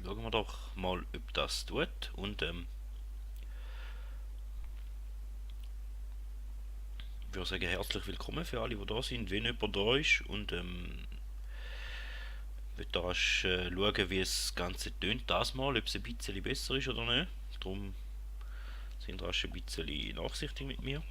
schauen wir doch mal, ob das tut. Und ich würde sagen, herzlich willkommen für alle, die da sind, wenn jemand da ist. Und ich will da rasch schauen, wie das Ganze tönt, das mal, ob es ein bisschen besser ist oder nicht. Darum sind rasch ein bisschen nachsichtig mit mir.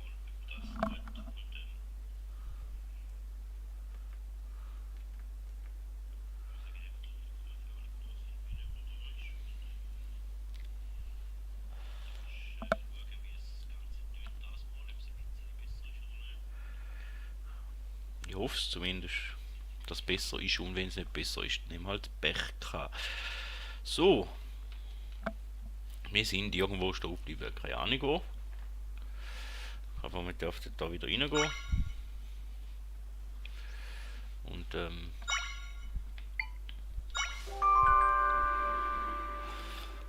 Ich hoffe es zumindest, dass es besser ist, und wenn es nicht besser ist, dann nehmen wir halt Pech gehabt. So, wir sind irgendwo stehen geblieben, keine Ahnung wo. Aber wir dürften da wieder reingehen. Und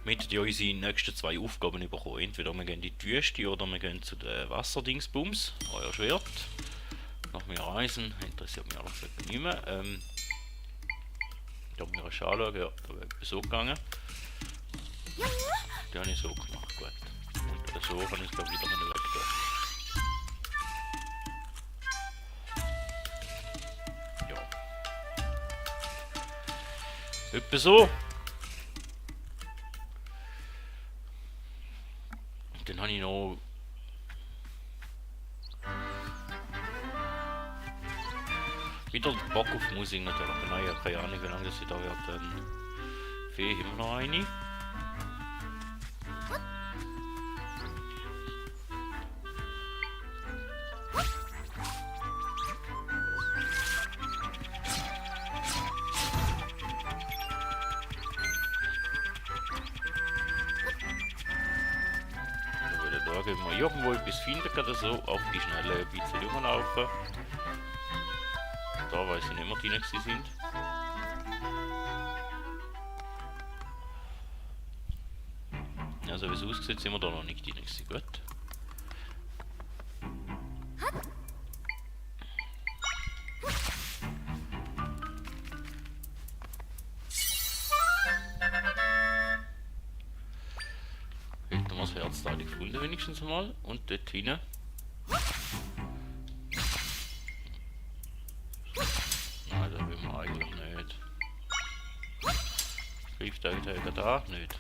mit ihr unsere nächsten zwei Aufgaben bekommen. Entweder wir gehen in die Wüste oder wir gehen zu den Wasserdingsbums. Euer Schwert. Nach mir reisen, interessiert mich ehrlich gesagt nicht mehr. Da haben wir eine Schale anschauen, ja, da wäre etwas so gegangen. Die habe ich so gemacht, gut. Und so kann ich da wieder weg tun. Ja. Etwa so. Und dann habe ich noch wieder Bock auf Musik natürlich. Nein, ich habe keine Ahnung, wie lange das ich da werde. Fee haben wir noch eine. Da gehen wir irgendwo etwas finden, oder so, auf die Schnelle ein bisschen rumlaufen. Da weiß ich nicht mehr, die nicht sind. Also wie es aussieht, sind wir da noch nicht drin. Gut. Hätten wir das Herzteil gefunden wenigstens mal. Und dort hinten. Nein, da will man eigentlich nicht. Schrifteinträger da, nicht.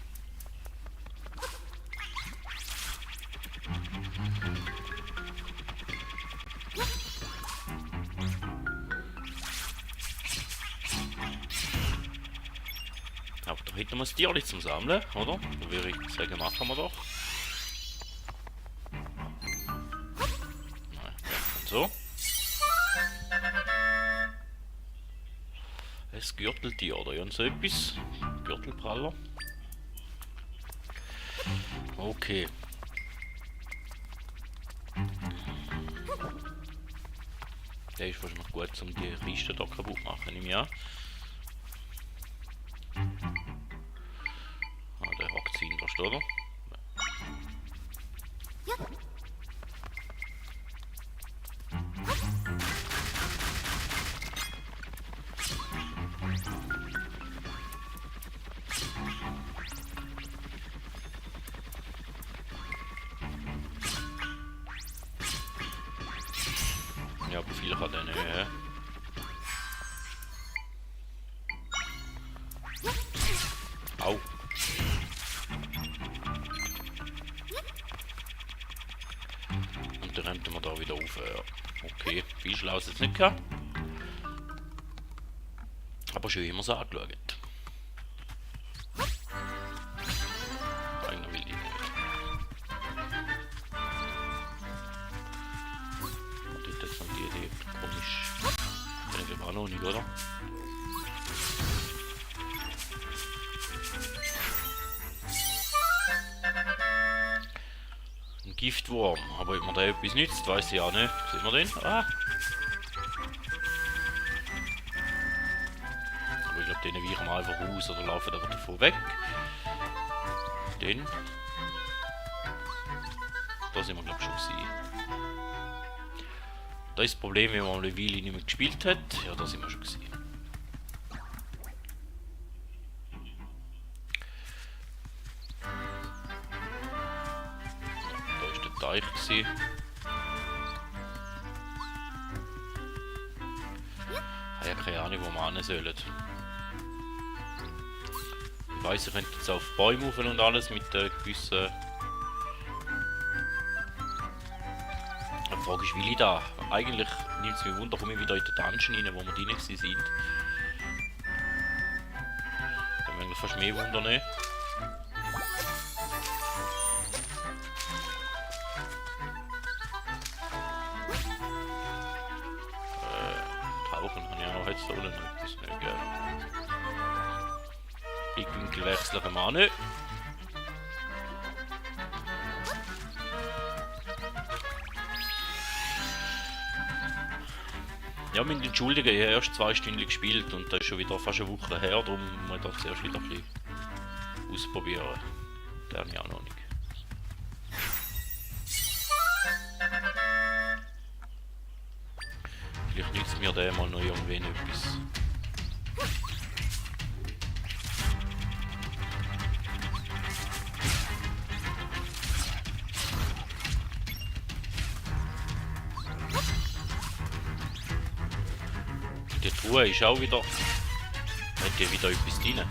Aber da hätten wir das Tierli zum Sammeln, oder? Da würde ich sagen, machen wir doch. Nein, ja, so. Ein Gürteltier oder irgend so etwas. Gürtelpraller. Okay. Der ist wahrscheinlich gut, um die Kiste da kaputt zu machen, nehme ich an. Ah, der hackt sich hinterst, oder? Ja, aber viel kann der nicht, hä? Au. Und dann rennt wir da wieder auf. Okay, viel schlau ist jetzt nicht gehabt. Aber schön haben wir es angeschaut. Einer will ich nicht. Und dort sind die komisch. Den wir auch noch nicht, oder? Ein Giftwurm, aber ob man da etwas nützt, weiß ich auch nicht. Sehen wir den? Ah! Aber ich glaube, den weichen wir einfach aus oder laufen einfach davon weg. Den. Da sind wir, glaube ich, schon gewesen. Da ist das Problem, wenn man eine Weile nicht mehr gespielt hat. Ja, da sind wir schon gewesen. Teich gewesen. Ich habe ja keine Ahnung, wo wir hin sollen. Ich weiss, ich könnte jetzt auf Bäume rauf und alles mit gewissen... Die Frage ist, will ich da? Eigentlich nimmt es mich Wunder, komme ich wieder in den Dungeon rein, wo wir drin sind. Dann will ich fast mehr Wunder nicht. Tauchen habe ich auch noch jetzt so noch etwas nicht, gell? Blickwinkel wechseln wir auch nicht. Ja, wir müssen entschuldigen, ich habe erst 2 Stunden gespielt und das ist schon wieder fast eine Woche her, darum muss ich das zuerst wieder ein bisschen ausprobieren. Das habe ich auch noch nicht. Vielleicht nützt mir der mal noch irgendwie etwas. Die Truhe ist auch wieder... Hat hier wieder etwas drin?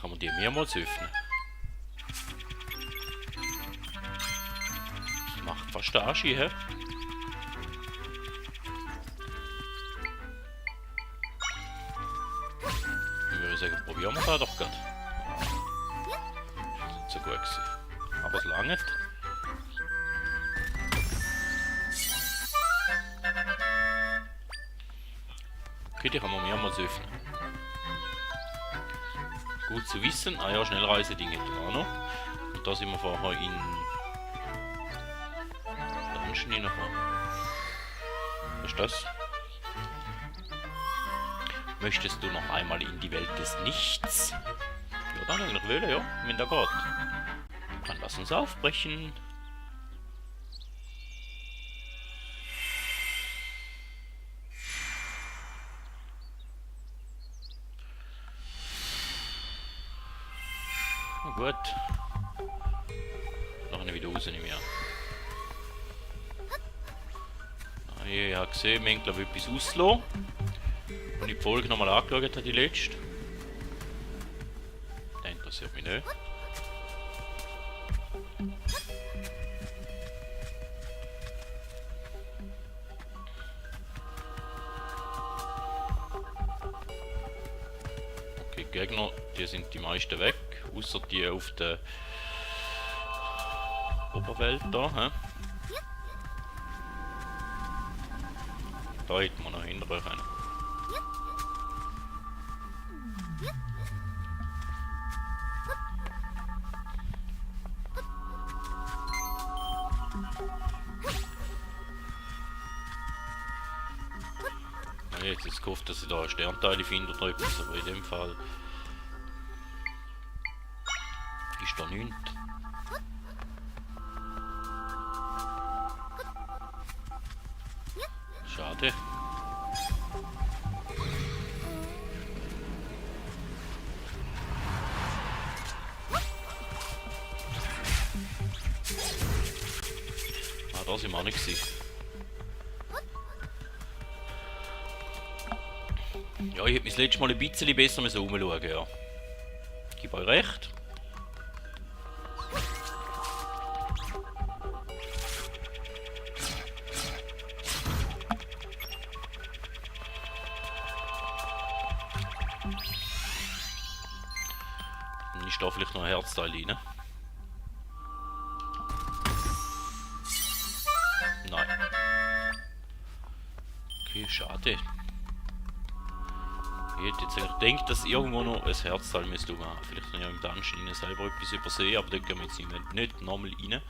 Kann man die mehrmals öffnen? Das macht fast den Aschi, hä? Ich würde sagen, probieren wir das doch gerade. Das ist nicht so gut gewesen. Aber es langt. Okay, die kann man mehrmals öffnen. Gut zu wissen. Ah ja, Schnellreise-Ding hätten wir auch noch. Und da sind wir vorher in Dungeon reingekommen. Was ist das? Möchtest du noch einmal in die Welt des Nichts? Ja, dann eigentlich will ja, wenn der geht. Dann lass uns aufbrechen. Na gut. Noch eine wieder raus, nicht mehr. Ich habe gesehen, wir haben glaube ich etwas ausgelassen. Und ich die Folge nochmal angeschaut habe, die letzte. Das interessiert mich nicht. Okay, Gegner, die sind die meisten weg. Außer die auf der Oberwelt da. He? Da hätten wir noch hinterher können. Ich hätte jetzt gehofft, dass ich da Sternteile finde oder etwas, aber in dem Fall ist da nichts. Schade. Ah, da sind wir auch nicht gewesen. Ja, ich hätte mich das letzte Mal ein bisschen besser umschauen, ja. Ich gebe euch recht. Dann ist da vielleicht noch ein Herzteil rein. Nein. Okay, schade. Ich hätte jetzt gedacht, dass irgendwo noch ein Herzteil müsste machen. Vielleicht habe ich ja im Dungeon selber etwas übersehen, aber da gehen wir jetzt nicht nochmal rein.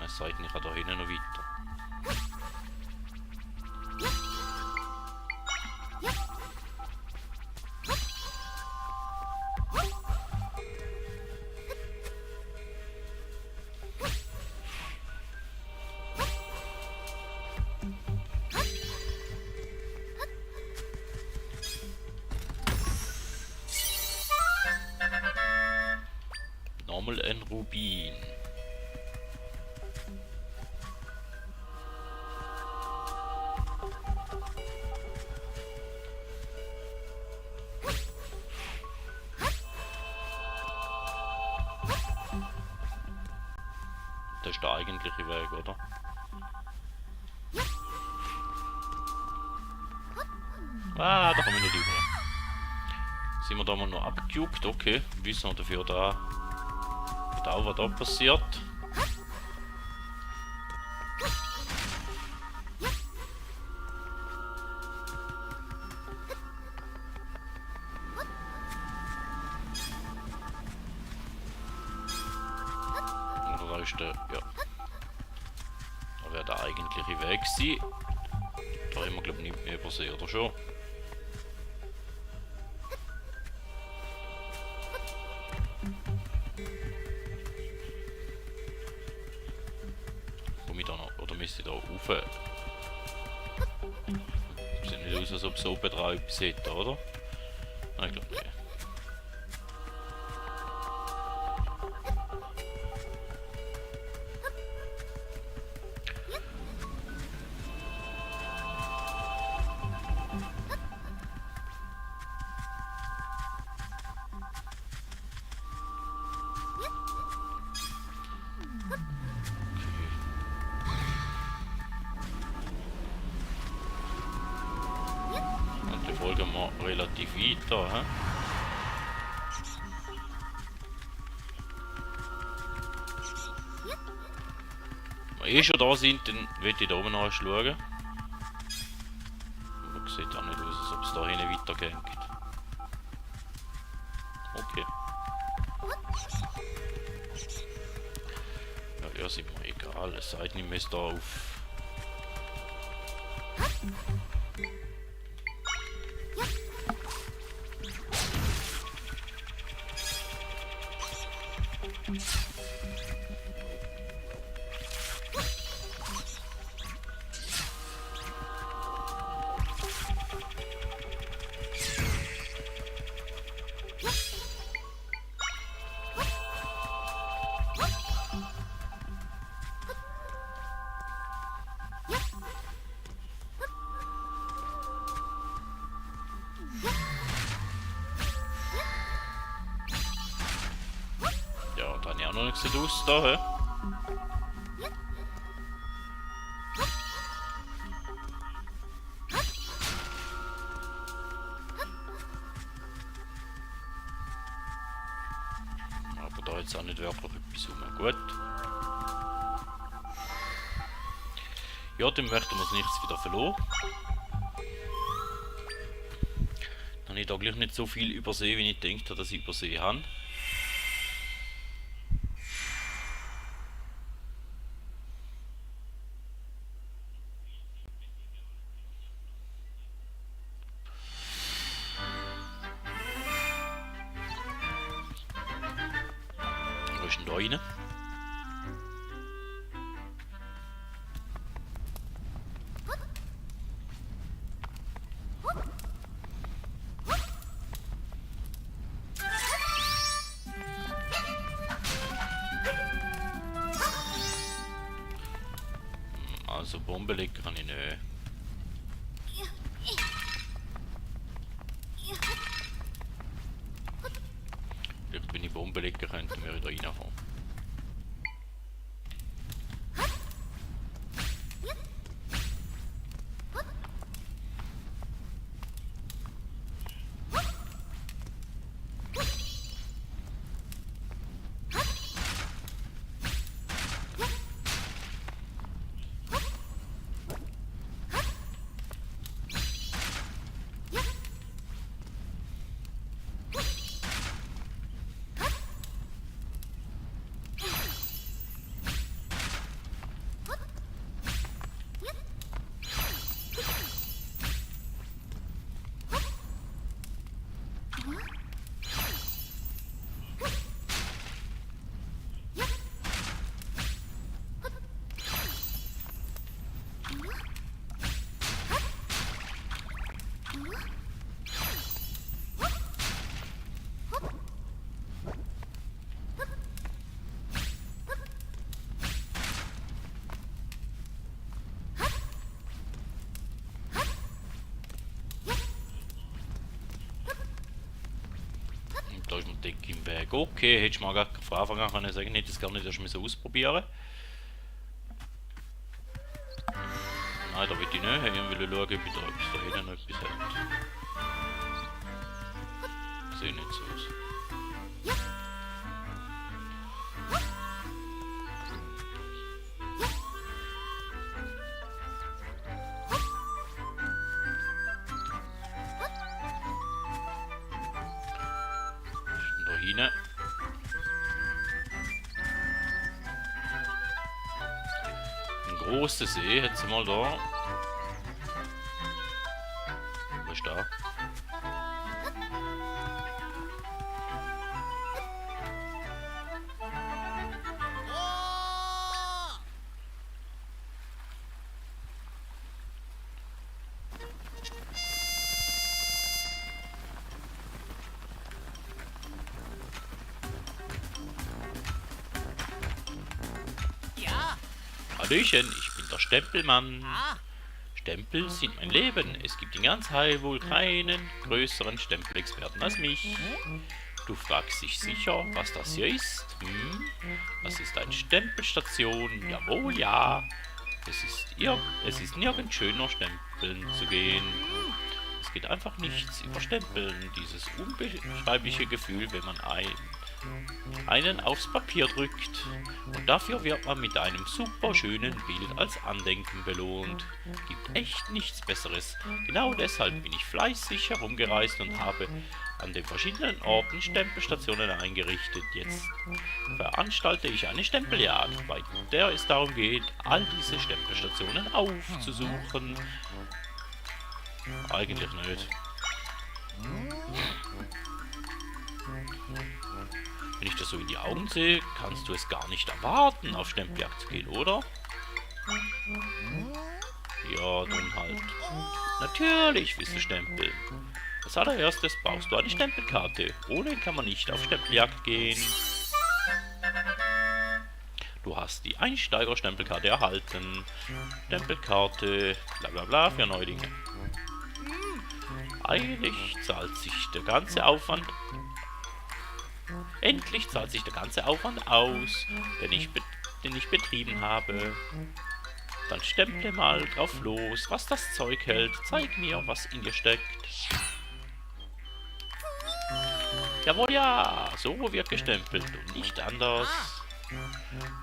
Es sei denn, ich kann da hinten noch weiter. nochmal ein Rubin. Das ist der eigentliche Weg, oder? Ah, da kommen wir nicht über. Sind wir da mal noch abgejuckt? Okay, wissen wir dafür da, was da passiert. Oder da ist der, ja. Da wäre der eigentliche Weg gewesen. Da haben wir glaube ich nicht mehr übersehen, oder schon? Komme ich da noch, oder müsste ich da rauf? Sieht nicht aus, als ob es oben dran etwas hätte, oder? Nein, ich glaube nicht. Folgen wir relativ weiter. He? Wenn wir schon da sind, dann will ich da oben noch schauen. Aber sieht auch nicht aus, als ob es da hinten weitergeht. Okay. Ja, ist mir egal, es sei denn, ich muss da auf. Ja, da habe ich auch noch nichts aus da, hä? Aber da jetzt auch nicht wirklich etwas rum. Gut. Ja, dann möchten wir das nichts wieder verloren. Dann habe ich da gleich nicht so viel übersehen, wie ich denke, dass ich übersehen habe. Wo ist denn da rein? Also Bombe legen kann ich nicht. Vielleicht wenn ich Bombe legen könnte, wir da reinkommen. da ist mir die Decke im Weg. Okay, hättest du mal gar von Anfang an können sagen, hätte ich es gar nicht erst mal so ausprobieren. Nein, da will ich nicht haben. Ich will schauen, ob ich da hinten noch etwas hat. Sieht nicht so aus. Da hinten. Ein großer See, hat sie mal da. Was ist da? Hallöchen, ich bin der Stempelmann. Stempel sind mein Leben. Es gibt in ganz Hyrule wohl keinen größeren Stempelexperten als mich. Du fragst dich sicher, was das hier ist? Das ist eine Stempelstation. Jawohl, ja. Es ist nirgends schöner, stempeln zu gehen. Es geht einfach nichts über Stempeln. Dieses unbeschreibliche Gefühl, wenn man einen aufs Papier drückt. Und dafür wird man mit einem super schönen Bild als Andenken belohnt. Gibt echt nichts Besseres. Genau deshalb bin ich fleißig herumgereist und habe an den verschiedenen Orten Stempelstationen eingerichtet. Jetzt veranstalte ich eine Stempeljagd, bei der es darum geht, all diese Stempelstationen aufzusuchen. Eigentlich nicht. Wenn ich das so in die Augen sehe, kannst du es gar nicht erwarten, auf Stempeljagd zu gehen, oder? Ja, dann halt. Natürlich willst du stempeln. Als allererstes brauchst du eine Stempelkarte. Ohne kann man nicht auf Stempeljagd gehen. Du hast die Einsteiger-Stempelkarte erhalten. Stempelkarte, bla bla bla, für Neulinge. Eigentlich zahlt sich der ganze Aufwand. Endlich zahlt sich der ganze Aufwand aus, den ich betrieben habe. Dann stemple mal drauf los, was das Zeug hält. Zeig mir, was in dir steckt. Jawohl, ja, so wird gestempelt und nicht anders.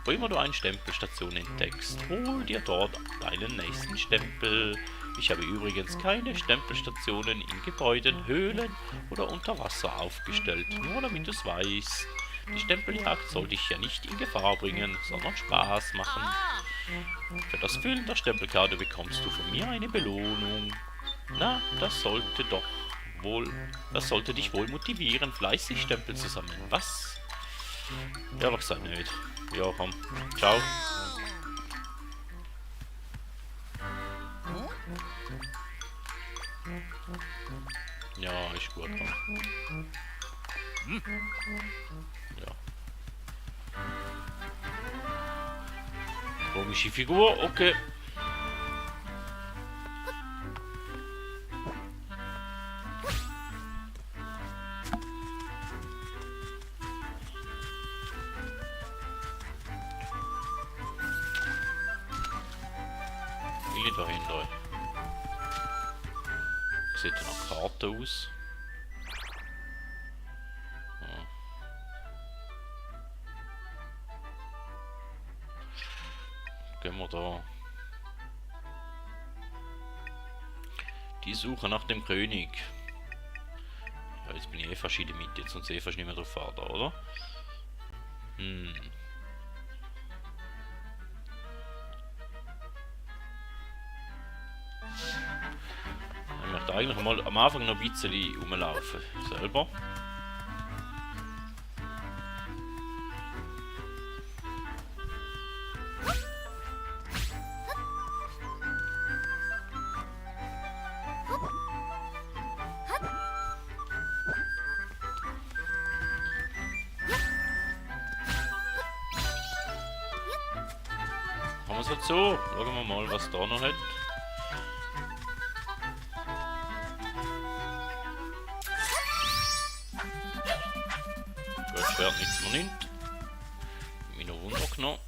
Wo immer du eine Stempelstation entdeckst, hol dir dort deinen nächsten Stempel. Ich habe übrigens keine Stempelstationen in Gebäuden, Höhlen oder unter Wasser aufgestellt, nur damit du es weißt. Die Stempeljagd soll dich ja nicht in Gefahr bringen, sondern Spaß machen. Für das Füllen der Stempelkarte bekommst du von mir eine Belohnung. Na, das sollte dich wohl motivieren, fleißig Stempel zu sammeln. Was? Ja, aber gesagt nicht. Ja, komm. Ciao. Ja, ist gut. Ja. Komische Figur, okay. Wie dahinter? Sieht nach Karte aus. Ja. Gehen wir da. Die Suche nach dem König. Ja, jetzt bin ich fast in der Mitte, jetzt und sehe fast nicht mehr drauf fahren, oder? Ich möchte eigentlich mal am Anfang noch ein bisschen rumlaufen. Selber. Machen wir es halt so. Schauen wir mal, was da noch hat. Schwert nichts mehr nimmt. Mich noch Wunder genommen.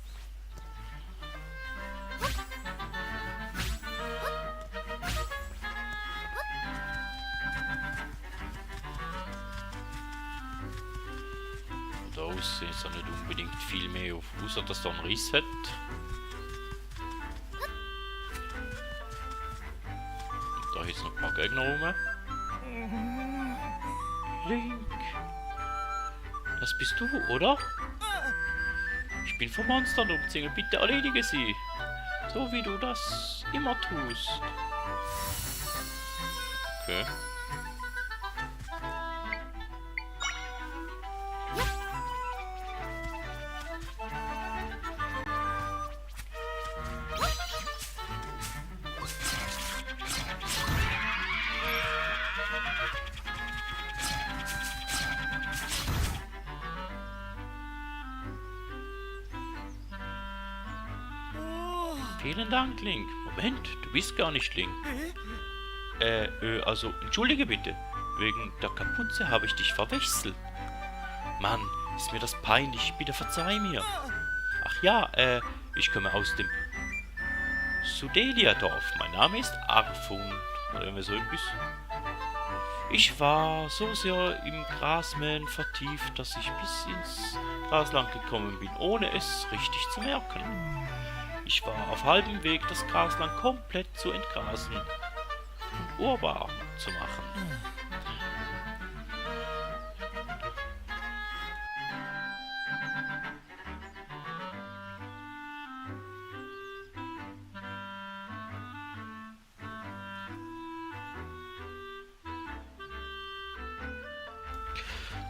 Da außen ist er nicht unbedingt viel mehr auf, außer dass er einen Riss hat. Und da ist noch ein paar Gegner rum. Link, das bist du, oder? Ich bin vom Monstern umzingelt, bitte erledige sie. So wie du das immer tust. Okay. Vielen Dank, Link. Moment, du bist gar nicht Link. Also, entschuldige bitte. Wegen der Kapuze habe ich dich verwechselt. Mann, ist mir das peinlich. Bitte verzeih mir. Ach ja, ich komme aus dem Sudelia-Dorf. Mein Name ist Arfun. Oder irgendwie so etwas. Ich war so sehr im Grasmähen vertieft, dass ich bis ins Grasland gekommen bin, ohne es richtig zu merken. Ich war auf halbem Weg, das Grasland komplett zu entgrasen und urbar zu machen.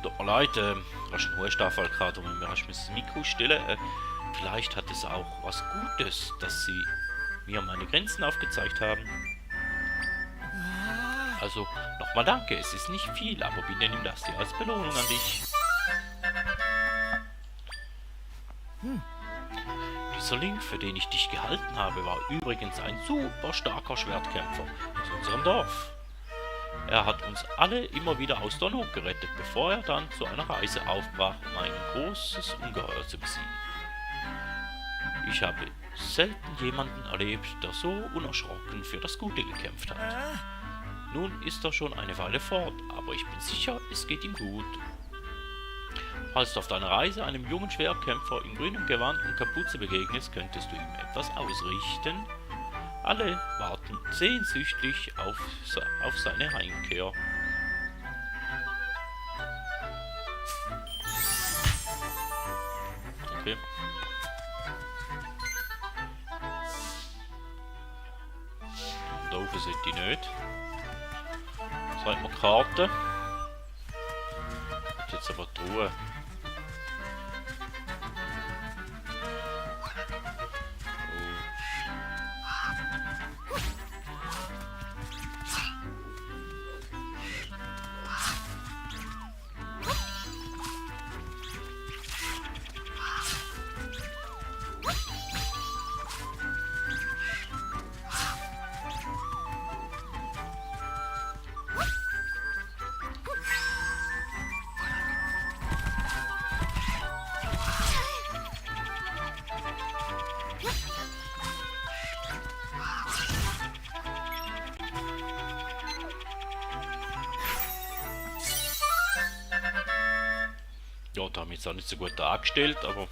Tut mir leid, hast einen Ruhestafel gehabt und mir hast das Mikro stellen. Vielleicht hat es auch was Gutes, dass sie mir meine Grenzen aufgezeigt haben. Also, nochmal danke, es ist nicht viel, aber bitte nimm das hier als Belohnung an dich. Dieser Link, für den ich dich gehalten habe, war übrigens ein super starker Schwertkämpfer aus unserem Dorf. Er hat uns alle immer wieder aus der Not gerettet, bevor er dann zu einer Reise aufbrach, um ein großes Ungeheuer zu besiegen. Ich habe selten jemanden erlebt, der so unerschrocken für das Gute gekämpft hat. Nun ist er schon eine Weile fort, aber ich bin sicher, es geht ihm gut. Falls du auf deiner Reise einem jungen Schwertkämpfer in grünem Gewand und Kapuze begegnest, könntest du ihm etwas ausrichten. Alle warten sehnsüchtig auf seine Heimkehr. Okay. Da oben sind die nicht. Zeig mir Karte. Jetzt aber die Ruhe. Ja, da haben wir jetzt auch nicht so gut dargestellt, aber ist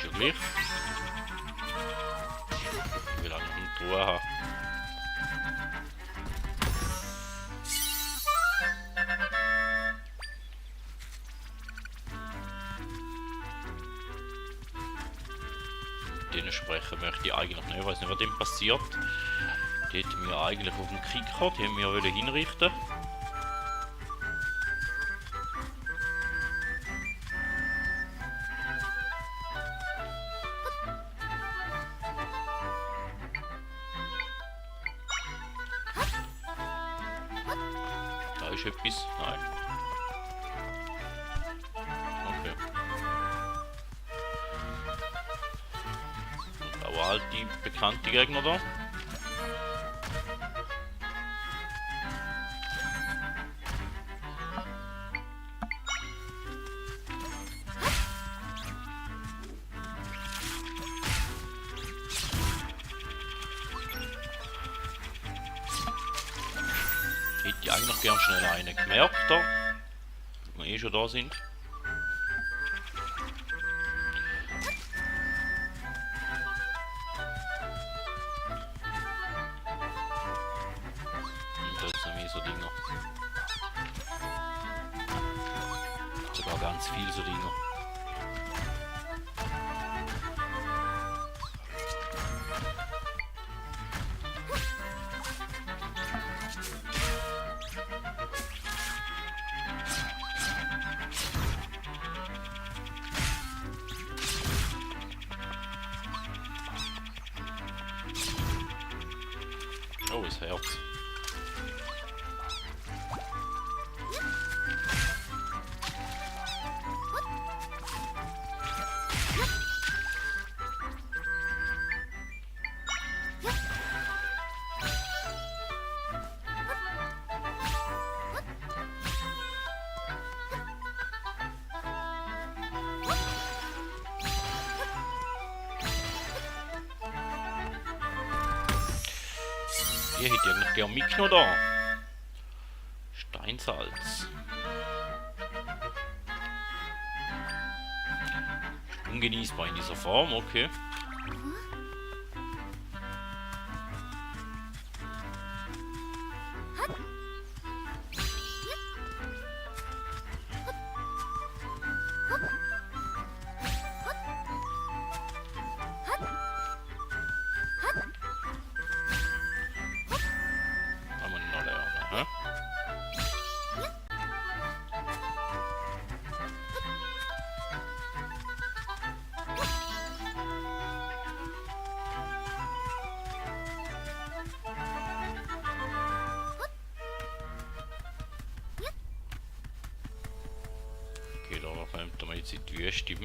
ja gleich. Ich will auch noch eine Truhe haben. Mit denen sprechen möchte ich eigentlich nicht, ich weiß nicht, was dem passiert. Die hätten wir eigentlich auf dem Kicker, die haben wir hinrichten. Da ist etwas. Nein. Okay. Und da war halt die bekannte Gegner da. hätte ich eigentlich gern schnell einen gemerkt, da. Wenn wir eh schon da sind. Und da sind mehr so Dinger. Sogar ganz viel so Dinger. Oh, das Herz. Hier hätte ich noch gern mitgenommen da. Steinsalz. Ungenießbar in dieser Form, okay. Kann man noch lernen, hä? Okay, da kommt man jetzt in die Wüste.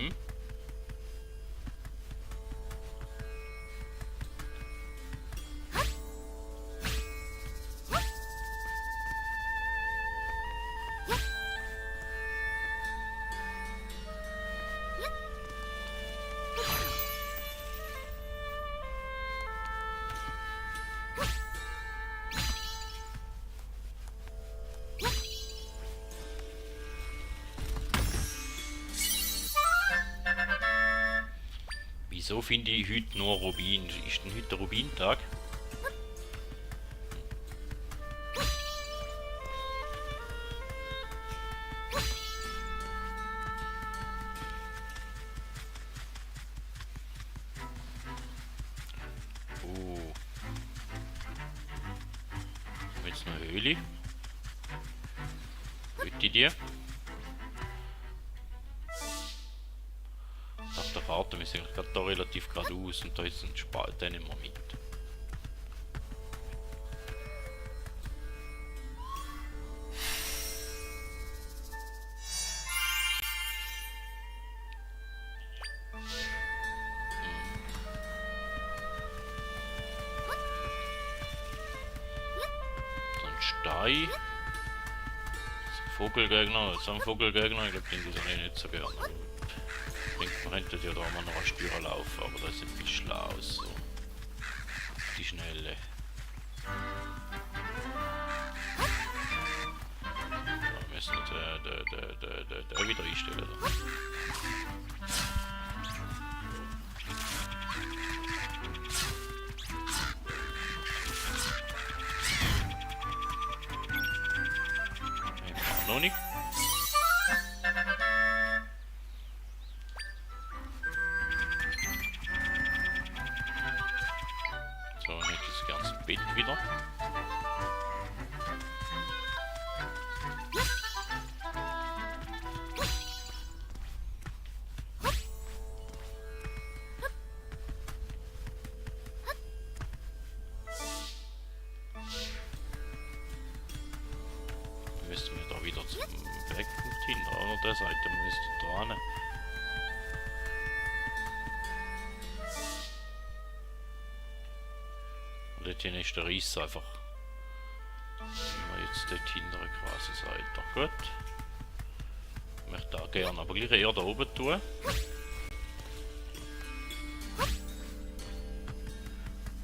Wieso finde ich heute nur Rubin? Ist denn heute der Rubintag? Oh. Jetzt eine Höhle. Hört ihr die? Auf der Karte, wir sind gerade da relativ geradeaus und da ist ein Spalt, den nehmen wir mit. So ein Stein. Vogelgegner, so ein Vogelgegner, ich glaube, den ist auch nicht so gerne. Ich denke, man könnte ja da mal noch eine Steuer laufen, aber das ist ein bisschen schlau, so. Die Schnelle. Da müssen wir den wieder einstellen. Noch nicht. So, und jetzt das ganze Bett wieder. Müssen wir da wieder zum Wegpunkt hin, oder der Seite müsste da hin. Und dort hin ist der Riss einfach. Wir jetzt dort hintere quasi Seite. Gut. Ich möchte da gerne, aber gleich eher da oben tun.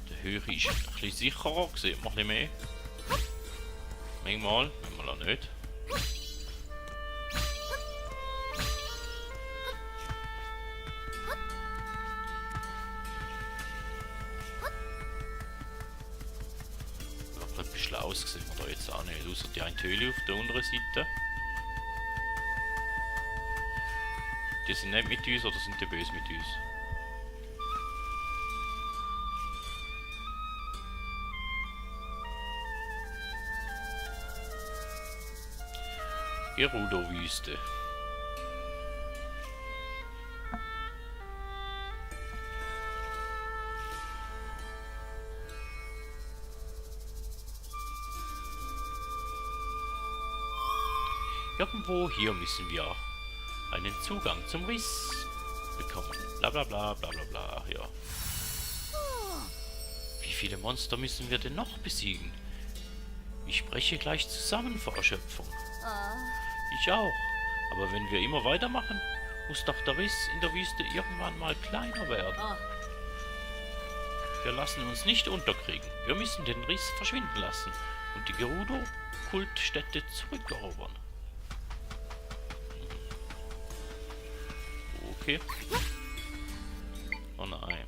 Die Höhe ist ein bisschen sicherer, sieht man ein bisschen mehr. Manchmal auch nicht. Aber ein bisschen aus sehen wir da jetzt auch nicht. Außer die eine Höhle auf der unteren Seite. Die sind nicht mit uns oder sind die böse mit uns? Gerudo-Wüste. Irgendwo hier müssen wir einen Zugang zum Riss bekommen. Bla bla bla bla bla bla, ja. Wie viele Monster müssen wir denn noch besiegen? Ich spreche gleich zusammen vor Erschöpfung. Ich auch. Aber wenn wir immer weitermachen, muss doch der Riss in der Wüste irgendwann mal kleiner werden. Wir lassen uns nicht unterkriegen. Wir müssen den Riss verschwinden lassen und die Gerudo-Kultstätte zurückerobern. Okay. Oh nein.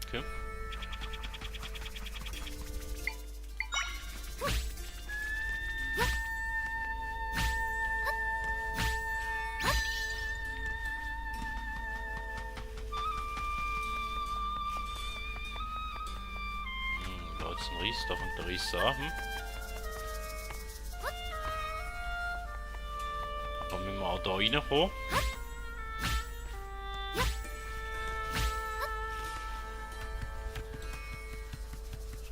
Okay. Da ist ein Ries, da fängt der Ries an. Aber müssen wir auch da reinkommen.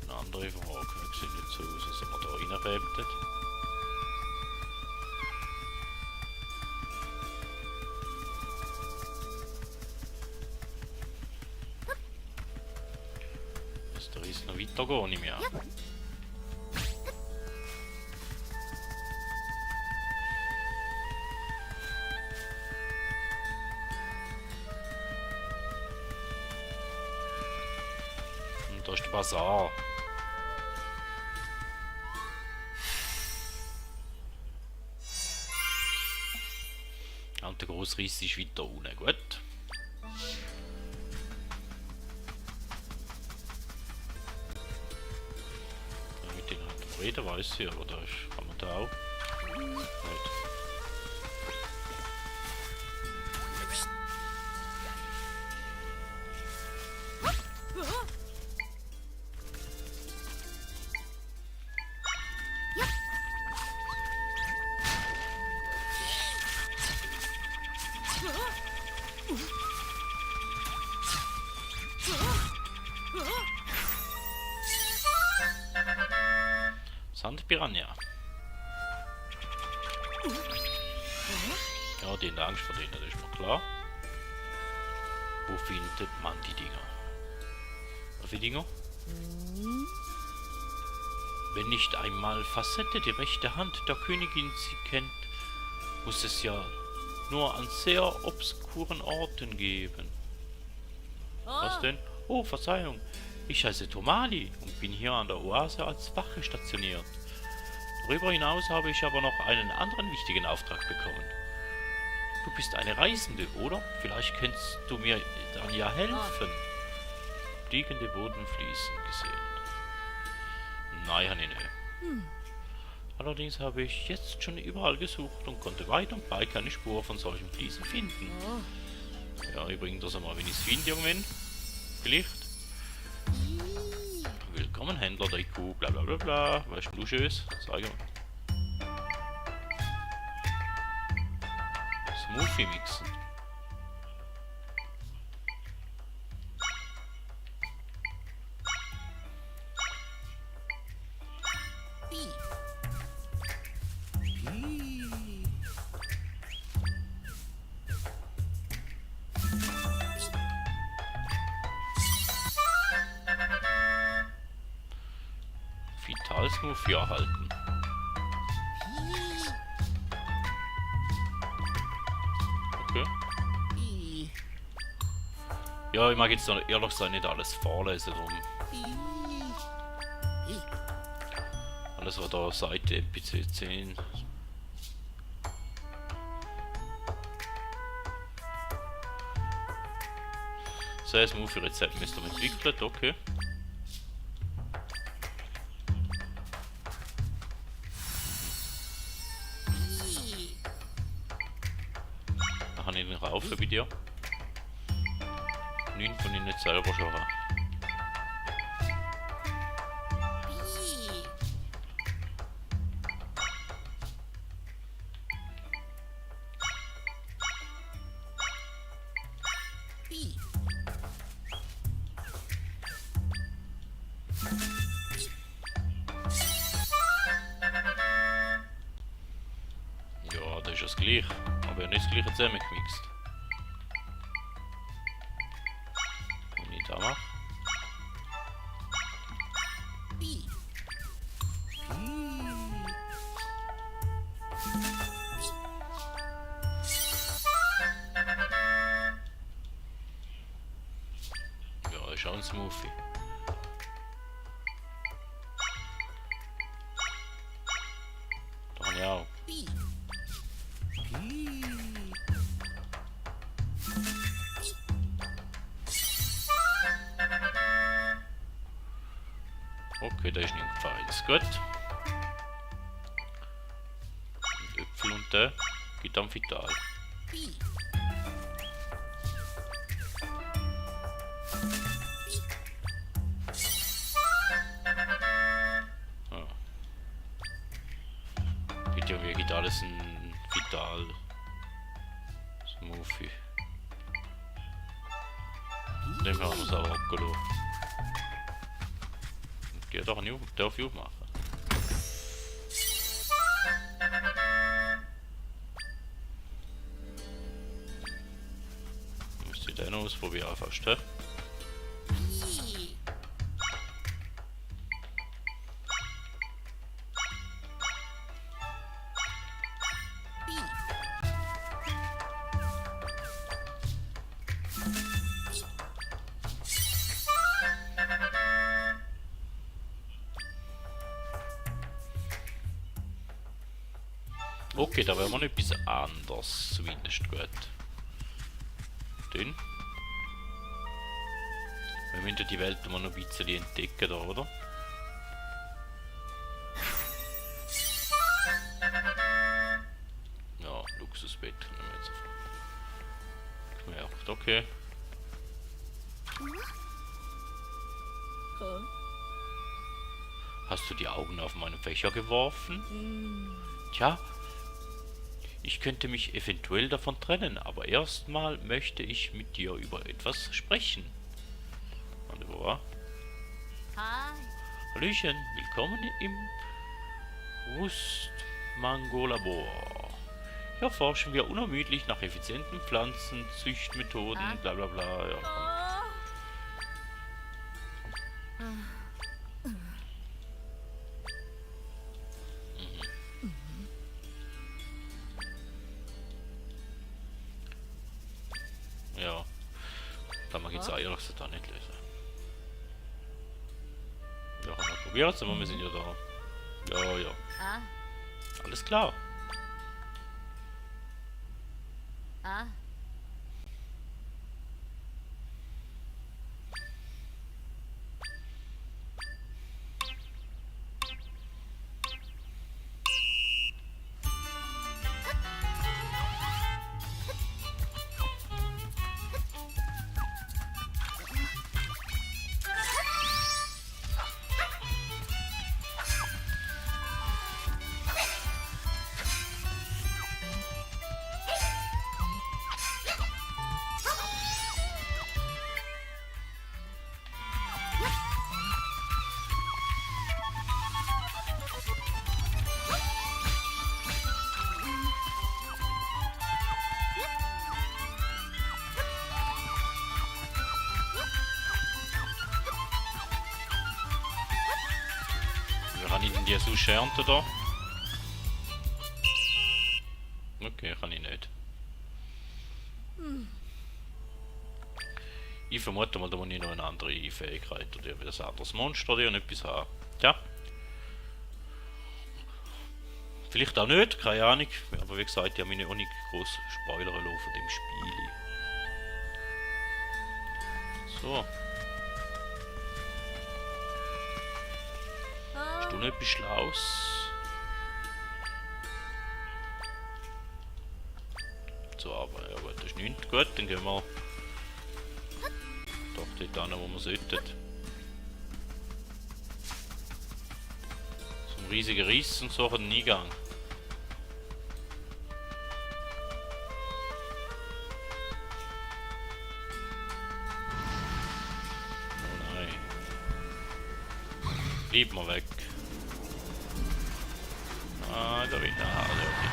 Eine andere Frage. Das sieht nicht so aus, als ob wir da reinrebten. Da ist noch weiter gar nicht mehr. Und da ist der Bazar. Und der grosse Riss ist weiter unten. Gut. Reden weiß ich, aber da ist, kann man da auch nicht. Sandpiranha. Ja, die haben Angst vor denen, das ist mir klar. Wo findet man die Dinger? Was für Dinger? Wenn nicht einmal Facette die rechte Hand der Königin sie kennt, muss es ja nur an sehr obskuren Orten geben. Was denn? Oh, Verzeihung. Ich heiße Tomali und bin hier an der Oase als Wache stationiert. Darüber hinaus habe ich aber noch einen anderen wichtigen Auftrag bekommen. Du bist eine Reisende, oder? Vielleicht kannst du mir dann ja helfen. Fliegende Bodenfliesen gesehen. Nein, habe ich nicht. Allerdings habe ich jetzt schon überall gesucht und konnte weit und breit keine Spur von solchen Fliesen finden. Ja, übrigens, das einmal, wenn ich es finde, irgendwann. Vielleicht. Willkommen, Händler der IQ, bla bla bla bla. Was ist denn du schönes? Sag mal. Smoothie mixen. Vital Smoothie erhalten. Ja, ich mag jetzt noch ehrlich gesagt nicht alles vorlesen. Drum. Alles, was da Seite NPC 10. So, das Movie-Rezept müsst ihr entwickelt, okay. Dann kann ich den raufen bei dir. 9 von ihnen nicht selber schon haben. Ja, das ist das gleiche. Aber ja nicht das gleiche zusammengemixt. Wenn ich da mache. Ja, das ist auch ein Smoothie. Da habe ich auch. Okay, da ist nicht gefallen. Ist gut. Und Äpfel und der geht dann vital. Ja. Geht ja wirklich alles ein vital Smoothie. Dem haben wir es auch abgelassen. Geht doch nicht, darf ich machen. Müsste ich den ausprobieren fast, hä? Okay, da wäre mal etwas anderes, zumindest gut. Den. Wir müssen die Welt mal noch ein bisschen entdecken, da, oder? Ja, Luxusbett nehmen wir jetzt auf. Gemerkt, okay. Hast du die Augen auf meinen Fächer geworfen? Tja, ich könnte mich eventuell davon trennen, aber erstmal möchte ich mit dir über etwas sprechen. Und wo war? Hallöchen, willkommen im Rustmango-Labor. Hier forschen wir unermüdlich nach effizienten Pflanzenzüchtmethoden, bla bla bla. Ja. Ja, da mag ich jetzt ehrlich gesagt auch nicht lesen. Ja, haben wir probiert, aber wir sind ja da. Ja, ja. Alles klar. Kann ich denn die so ernten da? Okay, kann ich nicht. Ich vermute mal, da muss ich noch eine andere Fähigkeit oder ein anderes Monster oder etwas haben. Ja. Vielleicht auch nicht, keine Ahnung. Aber wie gesagt, ich habe mich auch nicht groß spoilern lassen von dem Spiel. So. Hast du noch etwas Schlaues? So, aber ja gut, das ist nichts. Gut, dann gehen wir doch dort hin, wo wir sollten. So ein riesiger Riss und so hat einen Eingang. Oh nein. Bleib mal weg. Ah, da bin ich. Ah, da bin ich.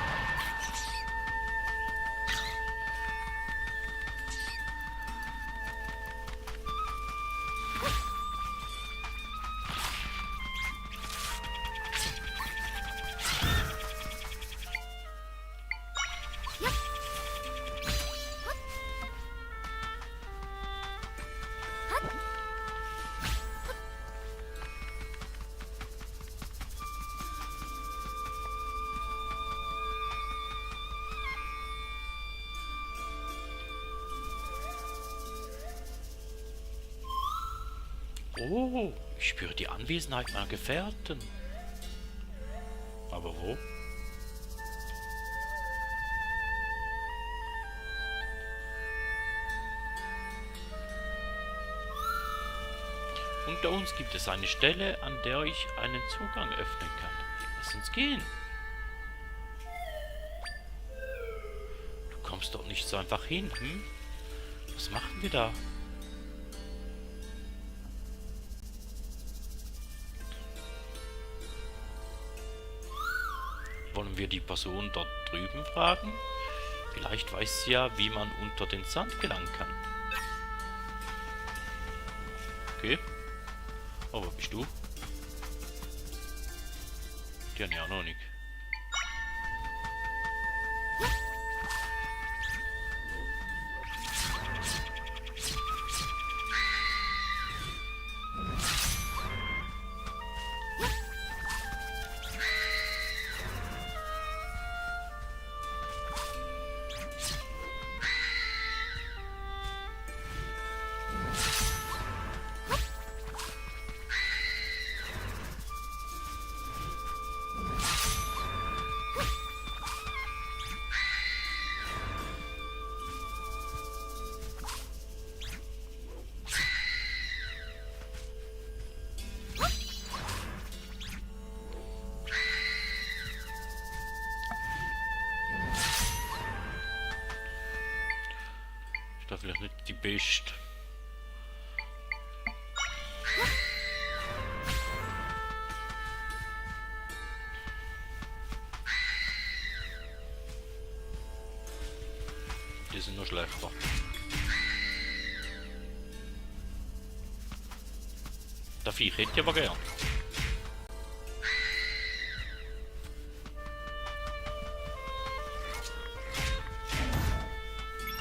Oh, ich spüre die Anwesenheit meiner Gefährten. Aber wo? Unter uns gibt es eine Stelle, an der ich einen Zugang öffnen kann. Lass uns gehen. Du kommst doch nicht so einfach hin, hm? Was machen wir da? Wollen wir die Person dort drüben fragen? Vielleicht weiß sie ja, wie man unter den Sand gelangen kann. Okay. Oh, wo bist du? Die haben ja auch noch nicht. Ist da vielleicht nicht die beste. Die sind noch schlechter. Das Viech hätte ich aber gern.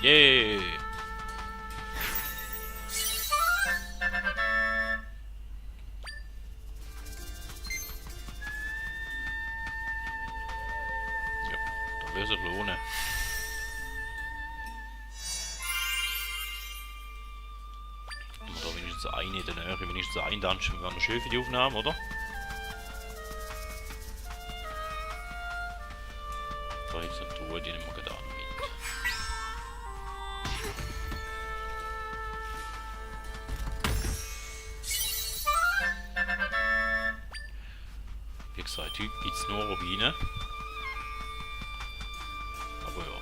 Yay! Ja, da wäre es lohnen. Da wenigstens eine in der Nähe, wenigstens ein Dungeon, wäre noch schön für die Aufnahme, oder? Da ist eine Truhe, die nehmen wir gerade mit. Wie gesagt, heute gibt es nur Rubine. Aber ja.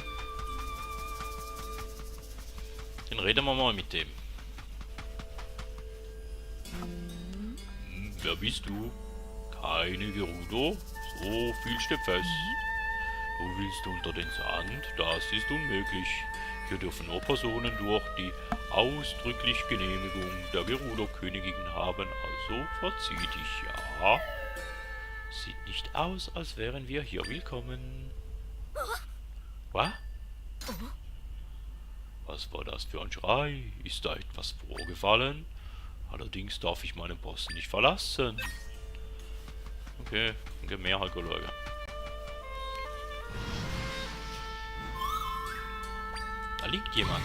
Dann reden wir mal mit dem. Wer bist du? Keine Gerudo? So viel steht fest. Du willst unter den Sand? Das ist unmöglich. Hier dürfen nur Personen durch, die ausdrücklich Genehmigung der Gerudo-Königin haben. Also verzieh dich, ja. Sieht nicht aus, als wären wir hier willkommen. Was? Was war das für ein Schrei? Ist da etwas vorgefallen? Allerdings darf ich meinen Posten nicht verlassen. Okay, dann mehr halt schauen. Da liegt jemand.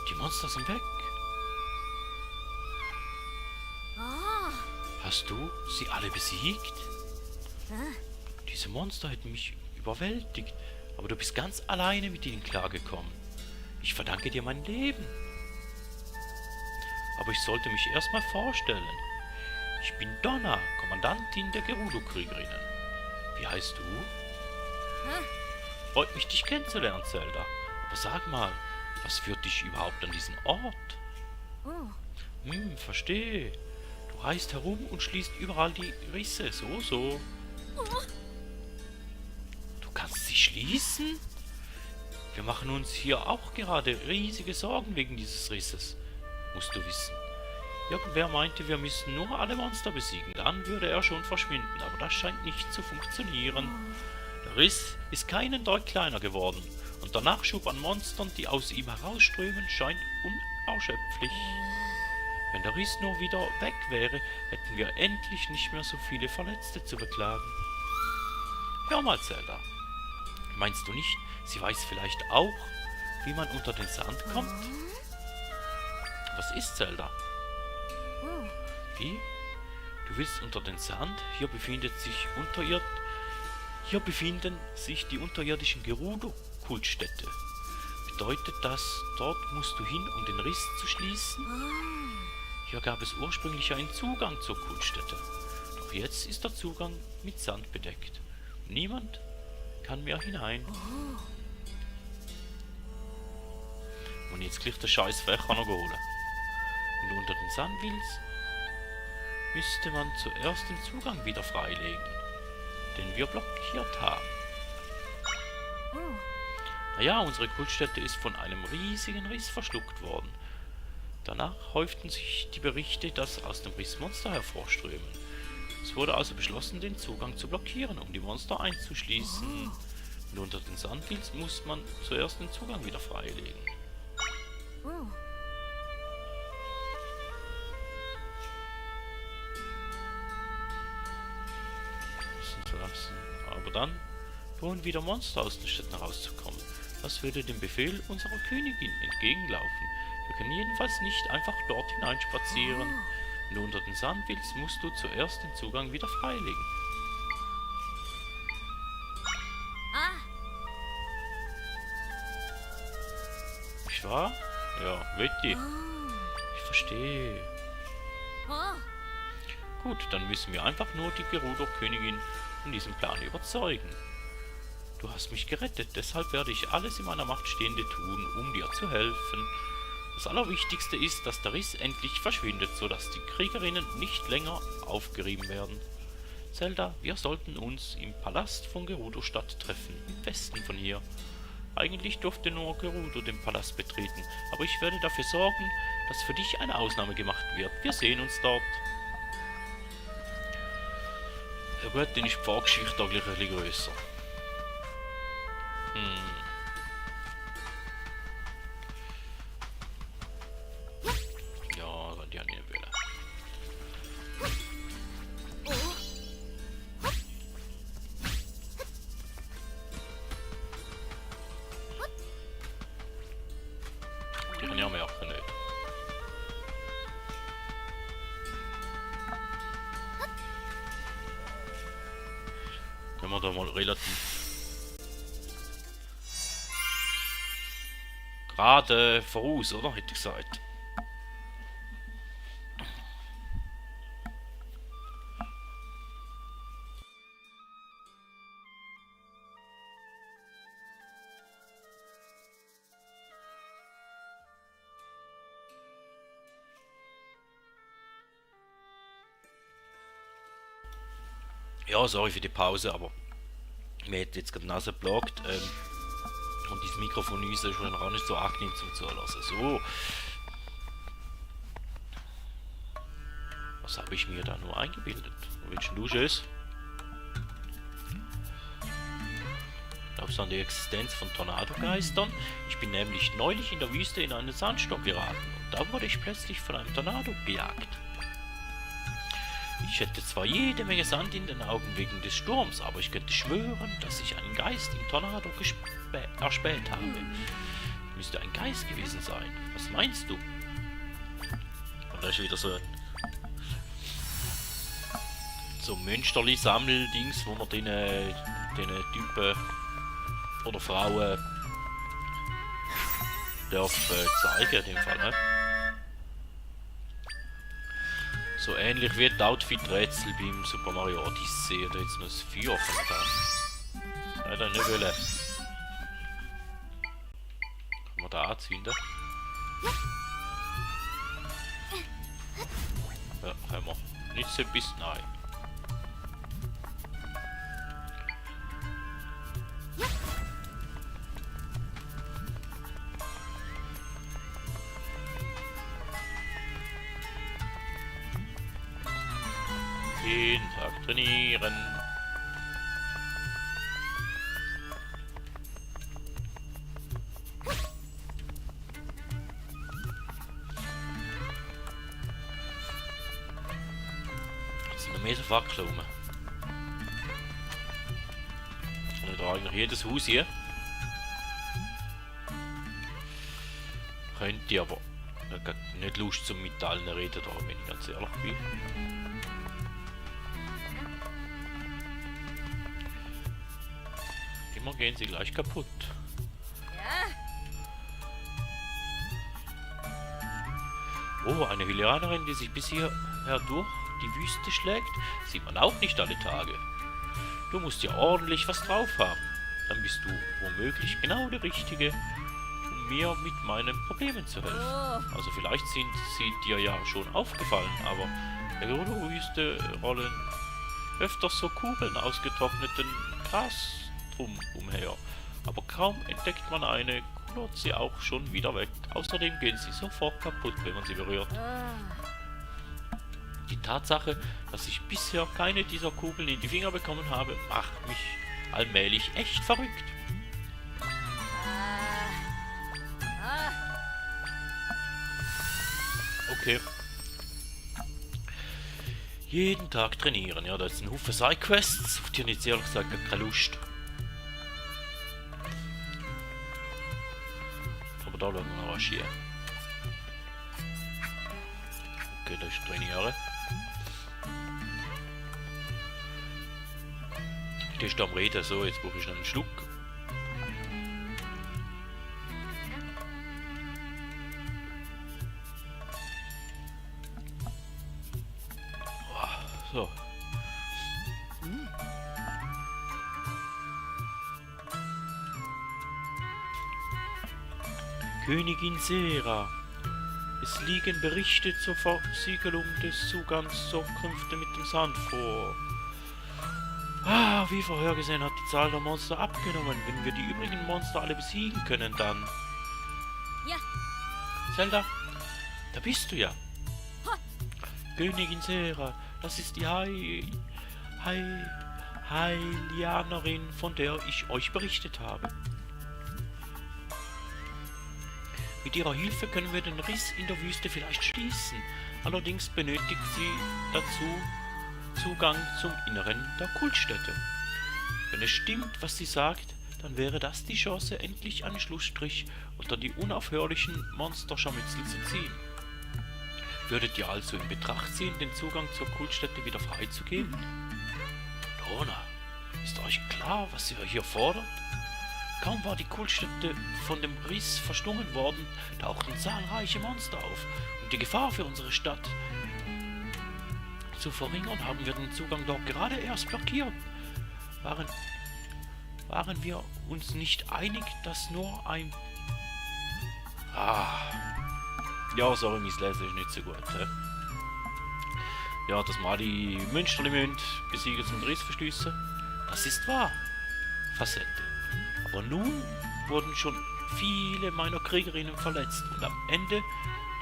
Die Monster sind weg. Hast du sie alle besiegt? Diese Monster hätten mich überwältigt, aber du bist ganz alleine mit ihnen klargekommen. Ich verdanke dir mein Leben. Aber ich sollte mich erstmal vorstellen. Ich bin Donna, Kommandantin der Gerudo-Kriegerinnen. Wie heißt du? Freut mich, dich kennenzulernen, Zelda. Aber sag mal, was führt dich überhaupt an diesen Ort? Verstehe. Du reist herum und schließt überall die Risse. So. Du kannst sie schließen? Wir machen uns hier auch gerade riesige Sorgen wegen dieses Risses. Musst du wissen. Irgendwer meinte, wir müssen nur alle Monster besiegen. Dann würde er schon verschwinden. Aber das scheint nicht zu funktionieren. Der Riss ist keinen Deut kleiner geworden. Und der Nachschub an Monstern, die aus ihm herausströmen, scheint unerschöpflich. Wenn der Riss nur wieder weg wäre, hätten wir endlich nicht mehr so viele Verletzte zu beklagen. Hör mal, Zelda. Meinst du nicht, sie weiß vielleicht auch, wie man unter den Sand kommt? Was ist, Zelda? Wie? Du willst unter den Sand? Hier befinden sich die unterirdischen Gerudo-Kultstätte. Bedeutet das, dort musst du hin, um den Riss zu schließen? Hier gab es ursprünglich einen Zugang zur Kultstätte. Doch jetzt ist der Zugang mit Sand bedeckt. Und niemand kann mehr hinein. Und jetzt gleich den scheiß Fächer noch holen. Wenn du unter den Sand willst, müsste man zuerst den Zugang wieder freilegen, den wir blockiert haben. Naja, unsere Kultstätte ist von einem riesigen Riss verschluckt worden. Danach häuften sich die Berichte, dass aus dem Riss Monster hervorströmen. Es wurde also beschlossen, den Zugang zu blockieren, um die Monster einzuschließen. Wenn du unter den Sand willst, muss man zuerst den Zugang wieder freilegen. Aber dann drohen wieder Monster aus den Städten herauszukommen. Das würde dem Befehl unserer Königin entgegenlaufen. Wir können jedenfalls nicht einfach dort hineinspazieren. Wenn du unter den Sand willst, musst du zuerst den Zugang wieder freilegen. Nicht wahr? Ja, Wetti. Ich verstehe. Gut, dann müssen wir einfach nur die Gerudo-Königin von diesem Plan überzeugen. Du hast mich gerettet, deshalb werde ich alles in meiner Macht Stehende tun, um dir zu helfen. Das Allerwichtigste ist, dass der Riss endlich verschwindet, sodass die Kriegerinnen nicht länger aufgerieben werden. Zelda, wir sollten uns im Palast von Gerudo-Stadt treffen, im Westen von hier. Eigentlich durfte nur Gerudo den Palast betreten, aber ich werde dafür sorgen, dass für dich eine Ausnahme gemacht wird. Wir sehen uns dort. Ja gut, dann ist die Vorgeschichte auch gleich ein bisschen grösser. Ja, die habe ich nicht wollen. Die kann ich auch merken, nicht. Können wir da mal relativ gerade voraus, oder? Hätte ich gesagt. Ja, sorry für die Pause, aber mir hat jetzt gerade die Nase geplagt. Und dieses Mikrofon ist schon noch nicht so angenehm zum Zuhören. So. Was habe ich mir da nur eingebildet? Wo willst du Tschüss? Glaubst du an die Existenz von Tornadogeistern? Ich bin nämlich neulich in der Wüste in einen Sandsturm geraten und da wurde ich plötzlich von einem Tornado gejagt. Ich hätte zwar jede Menge Sand in den Augen wegen des Sturms, aber ich könnte schwören, dass ich einen Geist im Tornado erspäht habe. Müsste ein Geist gewesen sein. Was meinst du? Und da ist wieder so Münsterli-Sammeldings, wo man den Typen oder Frauen darf zeigen in dem Fall, ne? So ähnlich wie die Outfit-Rätsel beim Super Mario Odyssey. Da jetzt noch das Feuer von da. Nein, dann nicht wollen. Kann man da anzünden? Ja, haben wir. Nicht so etwas? Nein. Jeden Tag trainieren. Jetzt sind noch mehr so Fackeln rum. Und da eigentlich jedes Haus hier. Könnte aber nicht Lust zum mit allen reden, da, wenn ich ganz ehrlich bin. Immer gehen sie gleich kaputt. Oh, eine Hylianerin, die sich bis hierher durch die Wüste schlägt, sieht man auch nicht alle Tage. Du musst ja ordentlich was drauf haben. Dann bist du womöglich genau der Richtige, um mir mit meinen Problemen zu helfen. Also vielleicht sind sie dir ja schon aufgefallen, aber in der Wüste rollen öfters so Kugeln aus getrockneten Gras umher. Aber kaum entdeckt man eine, kullert sie auch schon wieder weg. Außerdem gehen sie sofort kaputt, wenn man sie berührt. Die Tatsache, dass ich bisher keine dieser Kugeln in die Finger bekommen habe, macht mich allmählich echt verrückt. Okay. Jeden Tag trainieren. Ja, da ist ein Haufen Sidequests. Auf die habe ich jetzt ehrlich gesagt gar keine Lust. Aber da schauen wir noch was hier. Okay, da ist trainieren. Die ist am Reden. So, jetzt brauche ich noch einen Schluck. So. Königin Sera. Es liegen Berichte zur Versiegelung des Zugangs zur Künfte mit dem Sand vor. Ah, wie vorhergesehen hat die Zahl der Monster abgenommen. Wenn wir die übrigen Monster alle besiegen können, dann... Ja. Zelda, da bist du ja. Königin Sera, das ist die Hylianerin, von der ich euch berichtet habe. Mit ihrer Hilfe können wir den Riss in der Wüste vielleicht schließen. Allerdings benötigt sie dazu Zugang zum Inneren der Kultstätte. Wenn es stimmt, was sie sagt, dann wäre das die Chance, endlich einen Schlussstrich unter die unaufhörlichen Monsterscharmützel zu ziehen. Würdet ihr also in Betracht ziehen, den Zugang zur Kultstätte wieder freizugeben? Dona, ist euch klar, was ihr hier fordert? Kaum war die Kultstätte von dem Riss verschlungen worden, tauchten zahlreiche Monster auf. Um die Gefahr für unsere Stadt zu verringern, haben wir den Zugang dort gerade erst blockiert. Waren wir uns nicht einig, dass nur ein... Ja, sorry, mein Lesen ist nicht so gut. Ja, dass wir die Münsterlimönd besiegen zum Riss verschließen. Das ist wahr. Facette. Aber nun wurden schon viele meiner Kriegerinnen verletzt und am Ende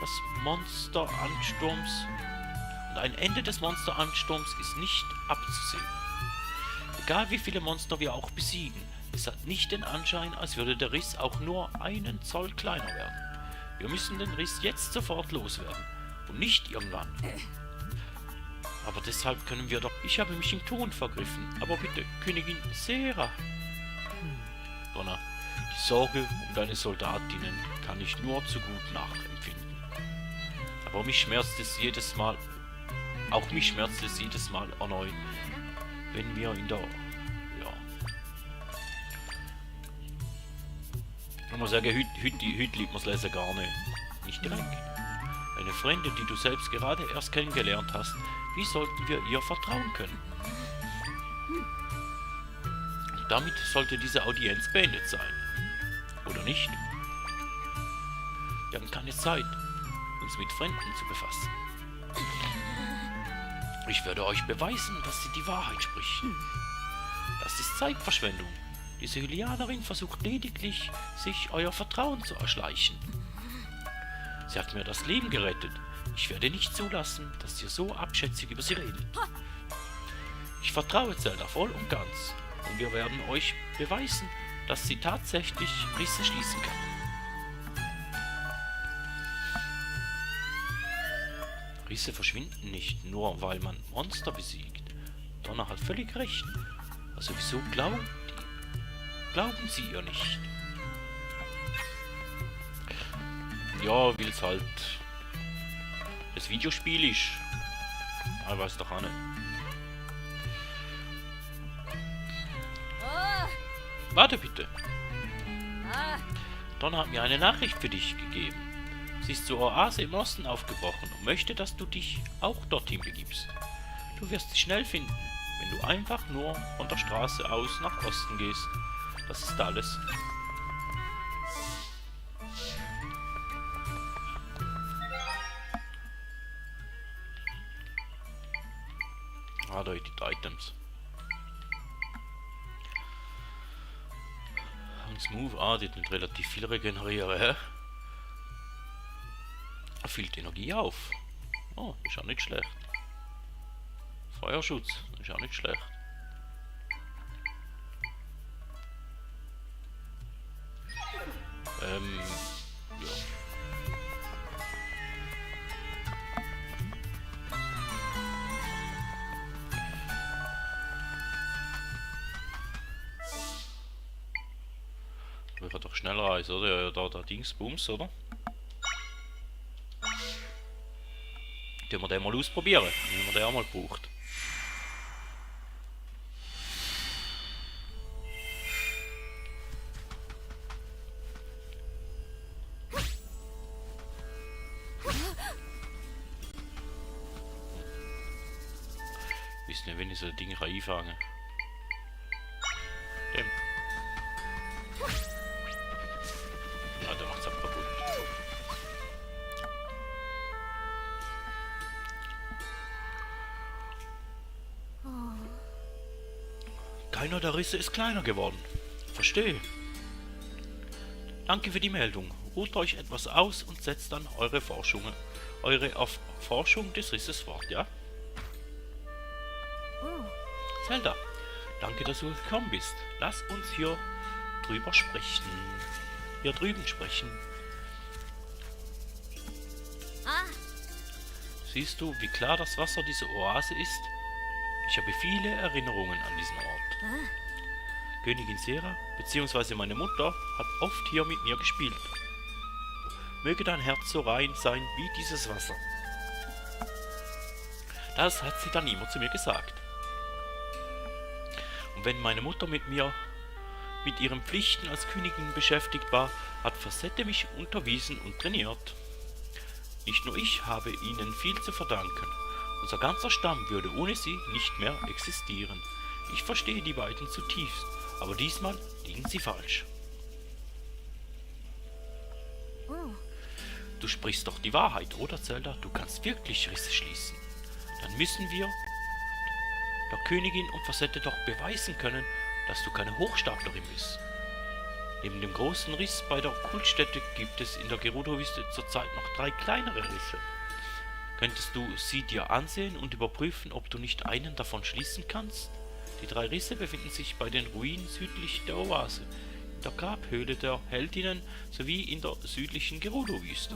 des Monsteransturms und ein Ende des Monsteransturms ist nicht abzusehen. Egal wie viele Monster wir auch besiegen, es hat nicht den Anschein, als würde der Riss auch nur einen Zoll kleiner werden. Wir müssen den Riss jetzt sofort loswerden und nicht irgendwann. Aber deshalb können wir doch... Ich habe mich im Ton vergriffen. Aber bitte, Königin Sera. Donner, die Sorge um deine Soldatinnen kann ich nur zu gut nachempfinden. Aber mich schmerzt es jedes Mal... Auch mich schmerzt es jedes Mal erneut, wenn wir in der... Ja... Ich muss sagen, heute liebt man es lesen gar nicht. Nicht direkt. Eine Freundin, die du selbst gerade erst kennengelernt hast, wie sollten wir ihr vertrauen können? Und damit sollte diese Audienz beendet sein. Oder nicht? Wir haben keine Zeit, uns mit Fremden zu befassen. Ich werde euch beweisen, dass sie die Wahrheit spricht. Das ist Zeitverschwendung. Diese Hylianerin versucht lediglich, sich euer Vertrauen zu erschleichen. Sie hat mir das Leben gerettet. Ich werde nicht zulassen, dass ihr so abschätzig über sie redet. Ich vertraue Zelda voll und ganz. Und wir werden euch beweisen, dass sie tatsächlich Risse schließen kann. Risse verschwinden nicht, nur weil man Monster besiegt. Donner hat völlig recht. Also wieso glauben sie ihr nicht? Ja, weil es halt das Videospiel ist. Ich weiß doch auch nicht. Warte bitte. Donner hat mir eine Nachricht für dich gegeben. Sie ist zur Oase im Osten aufgebrochen und möchte, dass du dich auch dorthin begibst. Du wirst sie schnell finden, wenn du einfach nur von der Straße aus nach Osten gehst. Das ist alles. Ah, da die Items. Und Smooth, die sind relativ viel regenerieren, hä? Füllt Energie auf. Oh, ist auch nicht schlecht. Feuerschutz, ist auch nicht schlecht. Ja. Wir können doch schnell reisen, oder? Ja, da Dingsbums, oder? Können wir den mal ausprobieren, wie man den auch mal braucht. Ich weiß nicht, wenn ich so ein Ding einfangen kann. Dem. Ah, der macht's ab kaputt. Keiner der Risse ist kleiner geworden. Verstehe. Danke für die Meldung. Ruht euch etwas aus und setzt dann eure Erforschung des Risses fort, ja? Zelda, danke, dass du gekommen bist. Lass uns hier drüben sprechen. Siehst du, wie klar das Wasser dieser Oase ist? Ich habe viele Erinnerungen an diesen Ort. Königin Sera bzw. meine Mutter hat oft hier mit mir gespielt. Möge dein Herz so rein sein wie dieses Wasser. Das hat sie dann immer zu mir gesagt. Und wenn meine Mutter mit ihren Pflichten als Königin beschäftigt war, hat Facette mich unterwiesen und trainiert. Nicht nur ich habe ihnen viel zu verdanken. Unser ganzer Stamm würde ohne sie nicht mehr existieren. Ich verstehe die beiden zutiefst, aber diesmal liegen sie falsch. Du sprichst doch die Wahrheit, oder Zelda? Du kannst wirklich Risse schließen. dann müssen wir der Königin und Facette doch beweisen können, dass du keine Hochstaplerin bist. Neben dem großen Riss bei der Kultstätte gibt es in der Gerudo-Wüste zurzeit noch 3 kleinere Risse. Könntest du sie dir ansehen und überprüfen, ob du nicht einen davon schließen kannst? Die 3 Risse befinden sich bei den Ruinen südlich der Oase, in der Grabhöhle der Heldinnen sowie in der südlichen Gerudo-Wüste.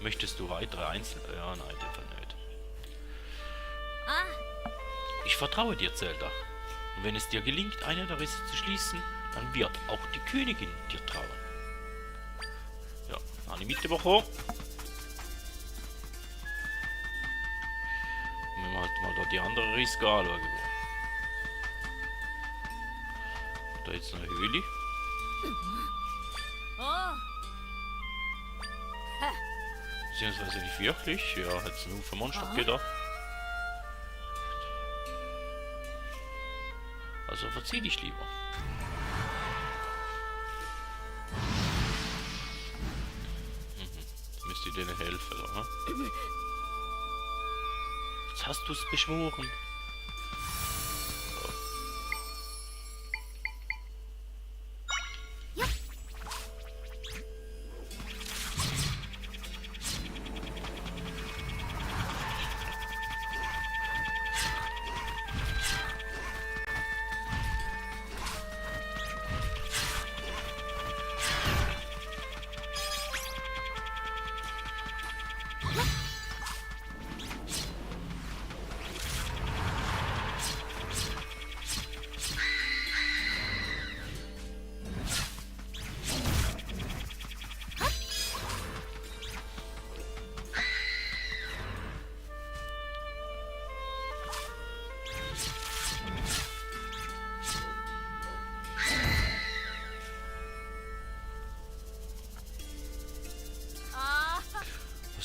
Möchtest du weitere Ja, nein, den Fall nicht. Ich vertraue dir, Zelda. Und wenn es dir gelingt, einen der Risse zu schließen, dann wird auch die Königin dir trauen. Ja, eine Mitwoche. Wenn wir halt mal da die andere Risse anschauen. Da jetzt eine Höhle. Beziehungsweise nicht wirklich. Ja, hat es nur für Monster gedacht. Also verzieh dich lieber. Müsste ich denen helfen, oder? Jetzt hast du es beschworen.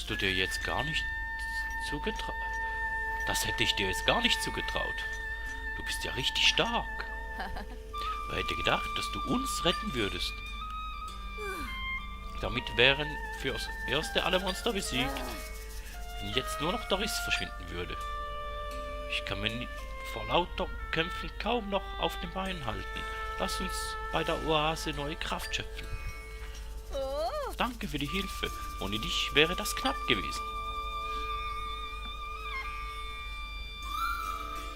Du dir jetzt gar nicht zugetraut? Das hätte ich dir jetzt gar nicht zugetraut. Du bist ja richtig stark. Wer hätte gedacht, dass du uns retten würdest? Damit wären fürs Erste alle Monster besiegt. Wenn jetzt nur noch der Riss verschwinden würde. Ich kann mir vor lauter Kämpfen kaum noch auf den Beinen halten. Lass uns bei der Oase neue Kraft schöpfen. Danke für die Hilfe. Ohne dich wäre das knapp gewesen.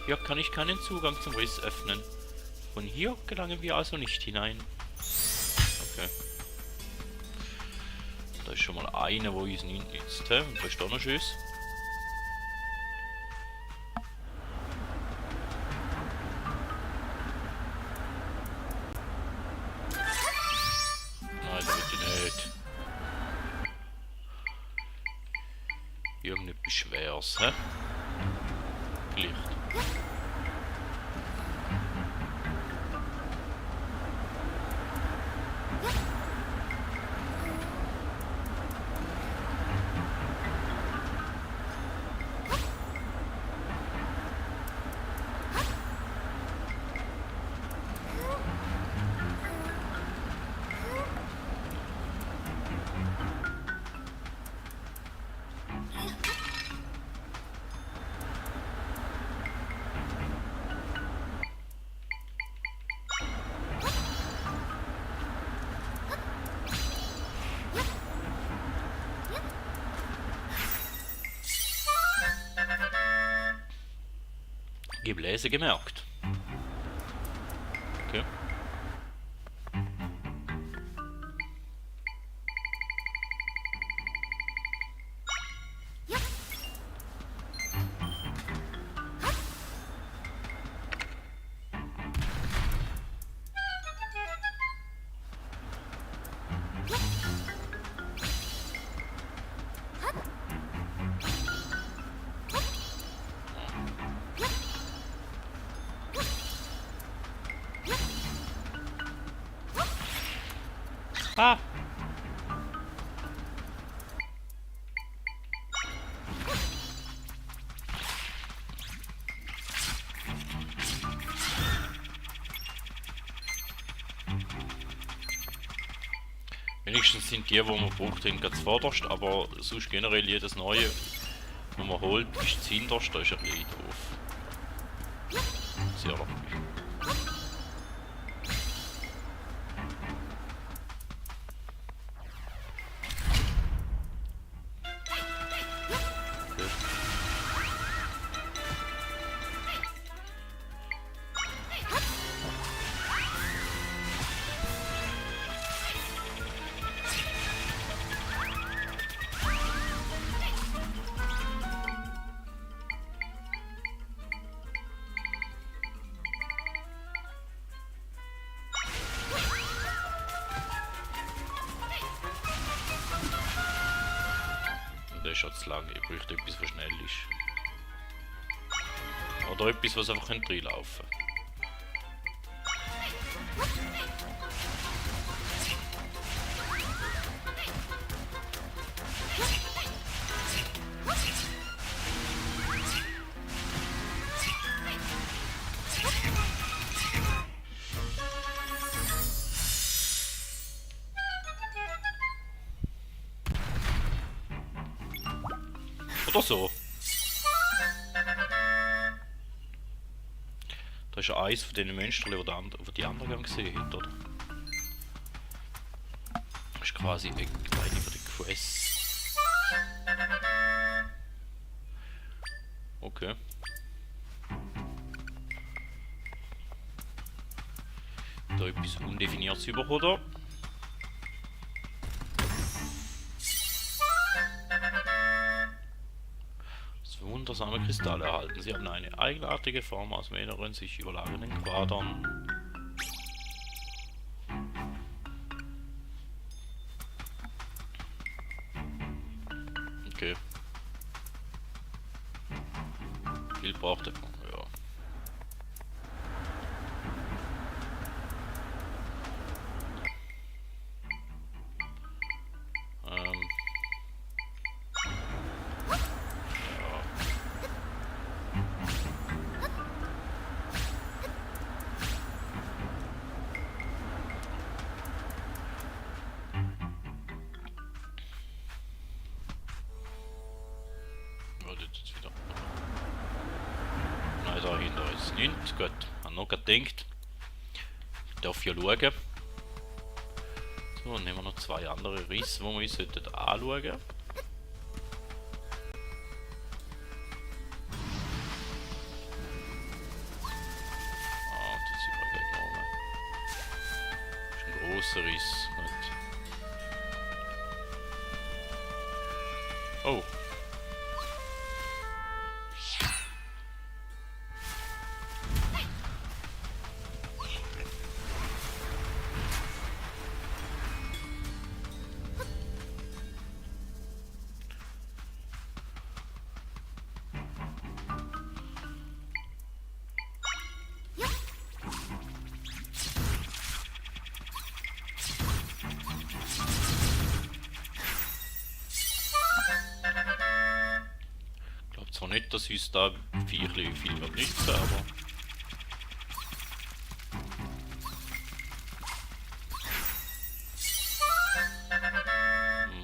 Hier kann ich keinen Zugang zum Riss öffnen. Von hier gelangen wir also nicht hinein. Okay. Da ist schon mal eine, wo ich nicht nützt. Und da ist da noch Schuss. Nein, das wird ich nicht. Irgendetwas Schweres, hä? Vielleicht. Gebläse gemerkt. Okay. Ah! Wenigstens sind die, wo man braucht, ganz vorderst, aber sonst generell jedes neue Wenn man holt, ist das hinterste, ist ein bisschen doof. Sehr logisch. Das ist schon zu lang. Ich bräuchte etwas, was schnell ist. Oder etwas, was einfach reinlaufen könnte. Oder so. Da ist ja eins von den Monstern, die die anderen gesehen hat, oder? Das ist quasi eine kleine von den Quests. Okay. Da etwas Undefiniertes bekommen. Wundersame Kristalle erhalten. Sie haben eine eigenartige Form aus mehreren sich überlagernden Quadern. Okay. Viel braucht er. Ja. Jetzt wieder. Nein, dahinter ist nichts. Gut, ich habe noch gedacht. Ich darf ja schauen. So, nehmen wir noch zwei andere Risse, die wir uns anschauen sollten. Ah, das ist überall genommen. Das ist ein grosser Riss. Gut. Oh. Zwar nicht, dass uns da viel wird nützen, aber...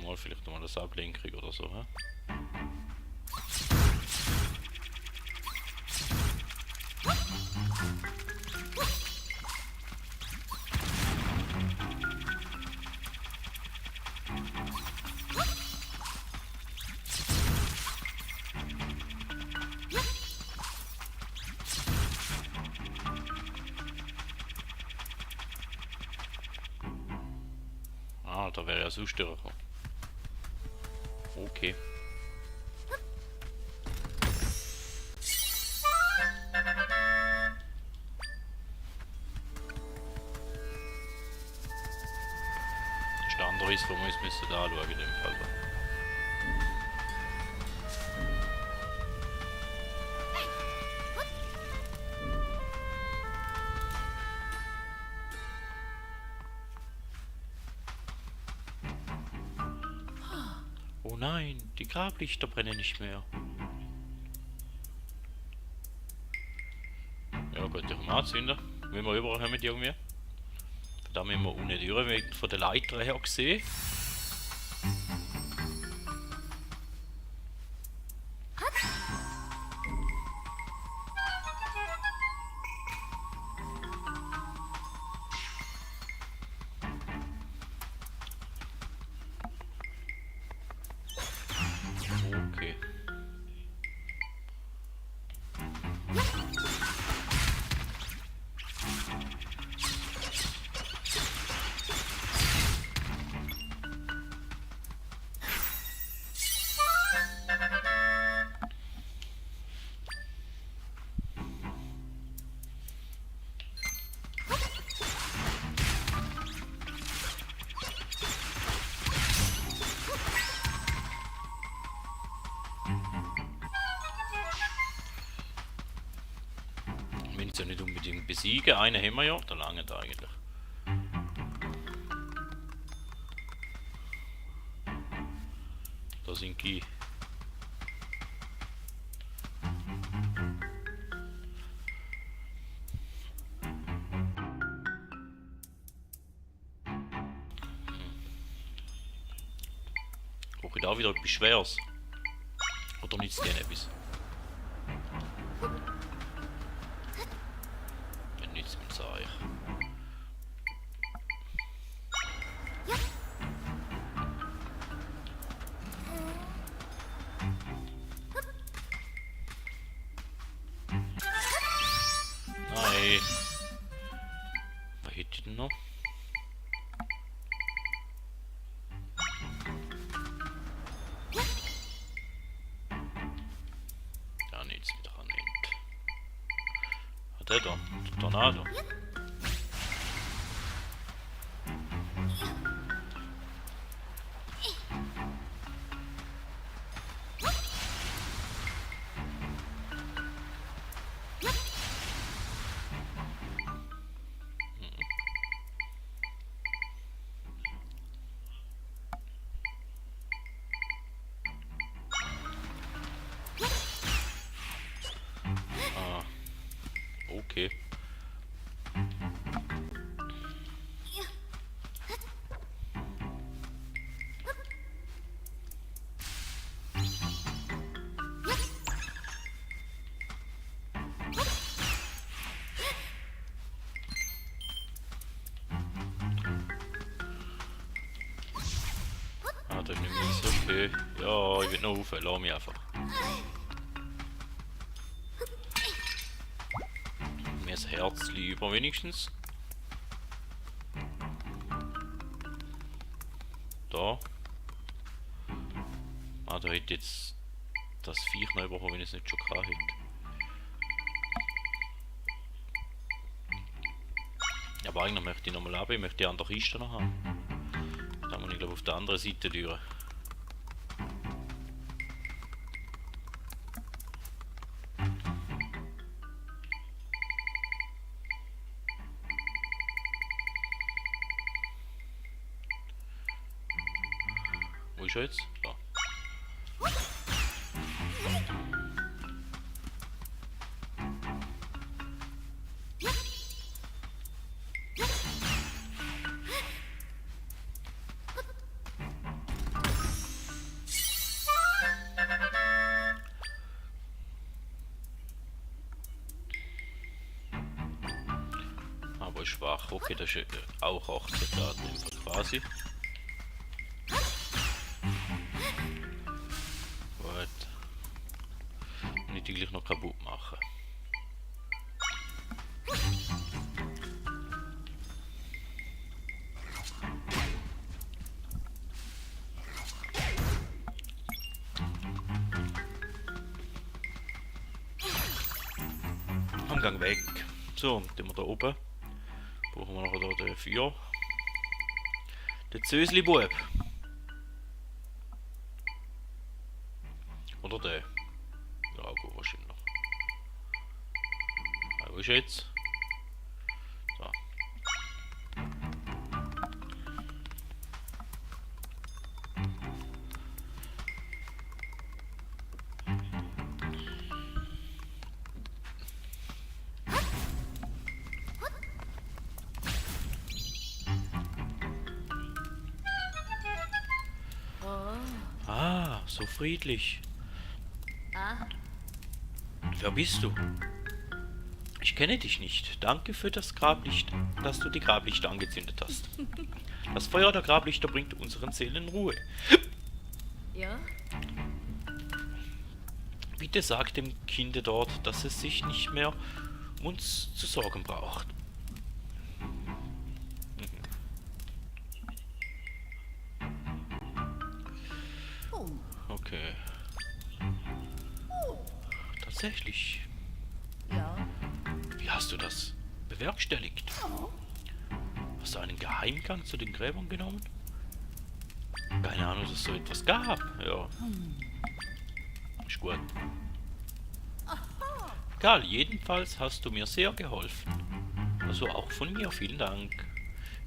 Mal vielleicht nochmal das Ablenkung oder so, hä? Ah, da wäre ja sonst durchgekommen. Okay. Das ist der andere ist, wo wir uns müssen anschauen in dem Fall. Oh nein, die Grablichter brennen nicht mehr. Ja gut, die können wir anzünden, wenn wir überall haben irgendwie. Da müssen wir unten durch, von der Leiter her gesehen. jetzt ja nicht unbedingt besiegen. Einen haben wir ja, der lange eigentlich. Da sind die. Brauche ich da wieder etwas Schweres? Oder nützt denen etwas? Dann nützt mir das eigentlich. Nein. Was hätte ich denn noch? Ja, nichts wieder annimmt. Hat er da? Der Tornado. Okay. Ah, das ist nicht mehr so okay. Ja, ich will noch rauf, lass mich einfach. Mir das Herz lieber wenigstens. Da. Ah, da hätte jetzt das Viech noch überholen, wenn ich es nicht schon gehabt hätte. Aber eigentlich möchte ich nochmal ab, ich möchte die andere Kiste noch haben. Da muss ich glaube auf der anderen Seite durch. Wo ist er jetzt? Da. Aber schwach. Okay, das ist auch 18 Daten im Fall quasi. Gut. Nicht die gleich noch kaputt machen. Am Gang weg. So, den wir da oben. Brauchen wir noch da den Feuer. Der Zösli-Bub. Oder der? Ja, gut, wahrscheinlich noch. Wo ist er jetzt? So. Ah, so friedlich. Wer bist du? Ich kenne dich nicht. Danke für das Grablicht, dass du die Grablichter angezündet hast. Das Feuer der Grablichter bringt unseren Seelen Ruhe. Ja? Bitte sag dem Kinde dort, dass es sich nicht mehr um uns zu sorgen braucht. Okay. Tatsächlich. Ja. Wie hast du das bewerkstelligt? Hast du einen Geheimgang zu den Gräbern genommen? Keine Ahnung, dass es so etwas gab. Ja. Ist gut. Egal, jedenfalls hast du mir sehr geholfen. Also auch von mir, vielen Dank.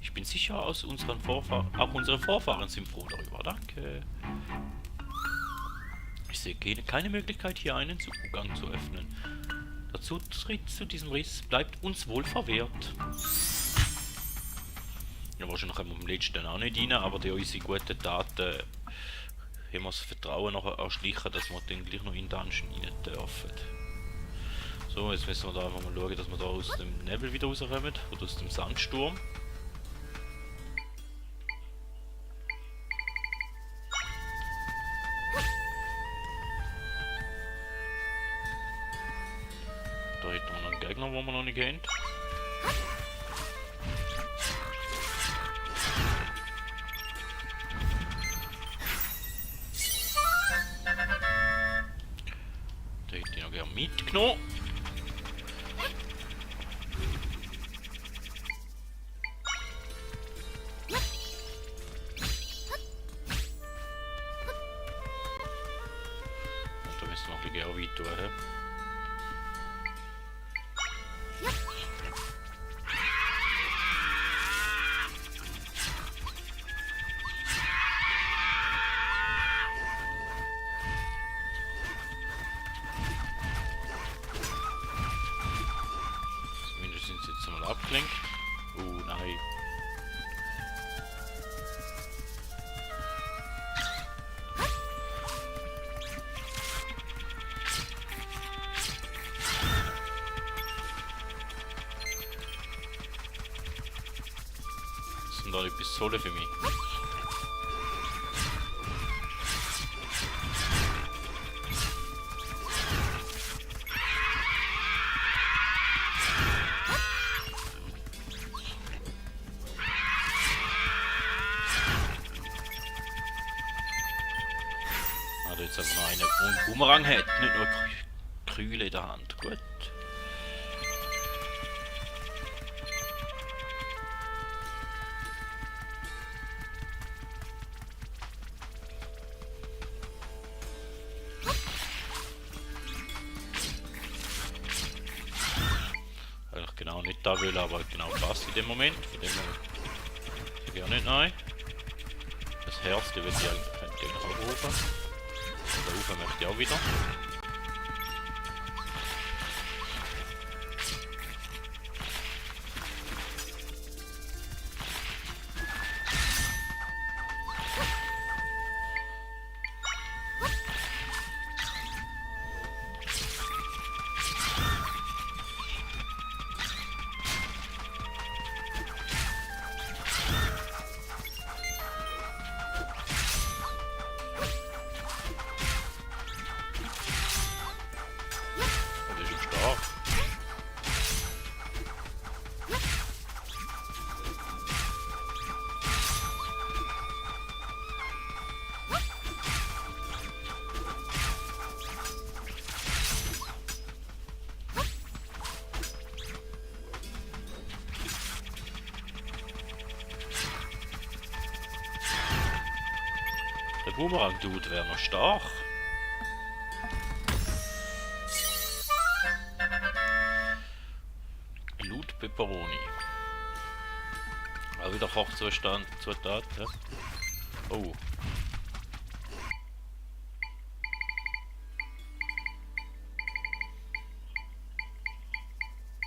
Ich bin sicher, auch unsere Vorfahren sind froh darüber. Danke. Ich sehe keine Möglichkeit, hier einen Zugang zu öffnen. Der Zutritt zu diesem Riss bleibt uns wohl verwehrt. Ja, wahrscheinlich haben wir am letzten auch nicht rein, aber durch unsere guten Taten haben wir das Vertrauen noch erschlichen, dass wir dann gleich noch in den Dungeon rein dürfen. So, jetzt müssen wir da einfach mal schauen, dass wir da aus dem Nebel wieder rauskommen, oder aus dem Sandsturm. Da hätten wir noch einen Gegner, den wir noch nicht kennen. Da hätte ich noch gerne mitgenommen. Und da müssen wir noch ein bisschen weit tun. He? Zumindest sind sie jetzt mal abgelenkt. Oh nein. Das sind da etwas Sohle für mich. Ah, da jetzt aber noch einer, der einen Bumerang hat, nicht nur Krühle in der Hand. Gut. Eigentlich genau nicht da will, aber genau passt in dem Moment. Von dem her ich gehe auch nicht rein. Das Herz, die wird ich könnte ich auch rufen. Und da rufen möchte ich auch wieder. Das ist schon stark. Der Boomerang-Dude wäre noch stark. Glut Pepperoni. Auch wieder Kochzustand, Zutat, ja. Oh.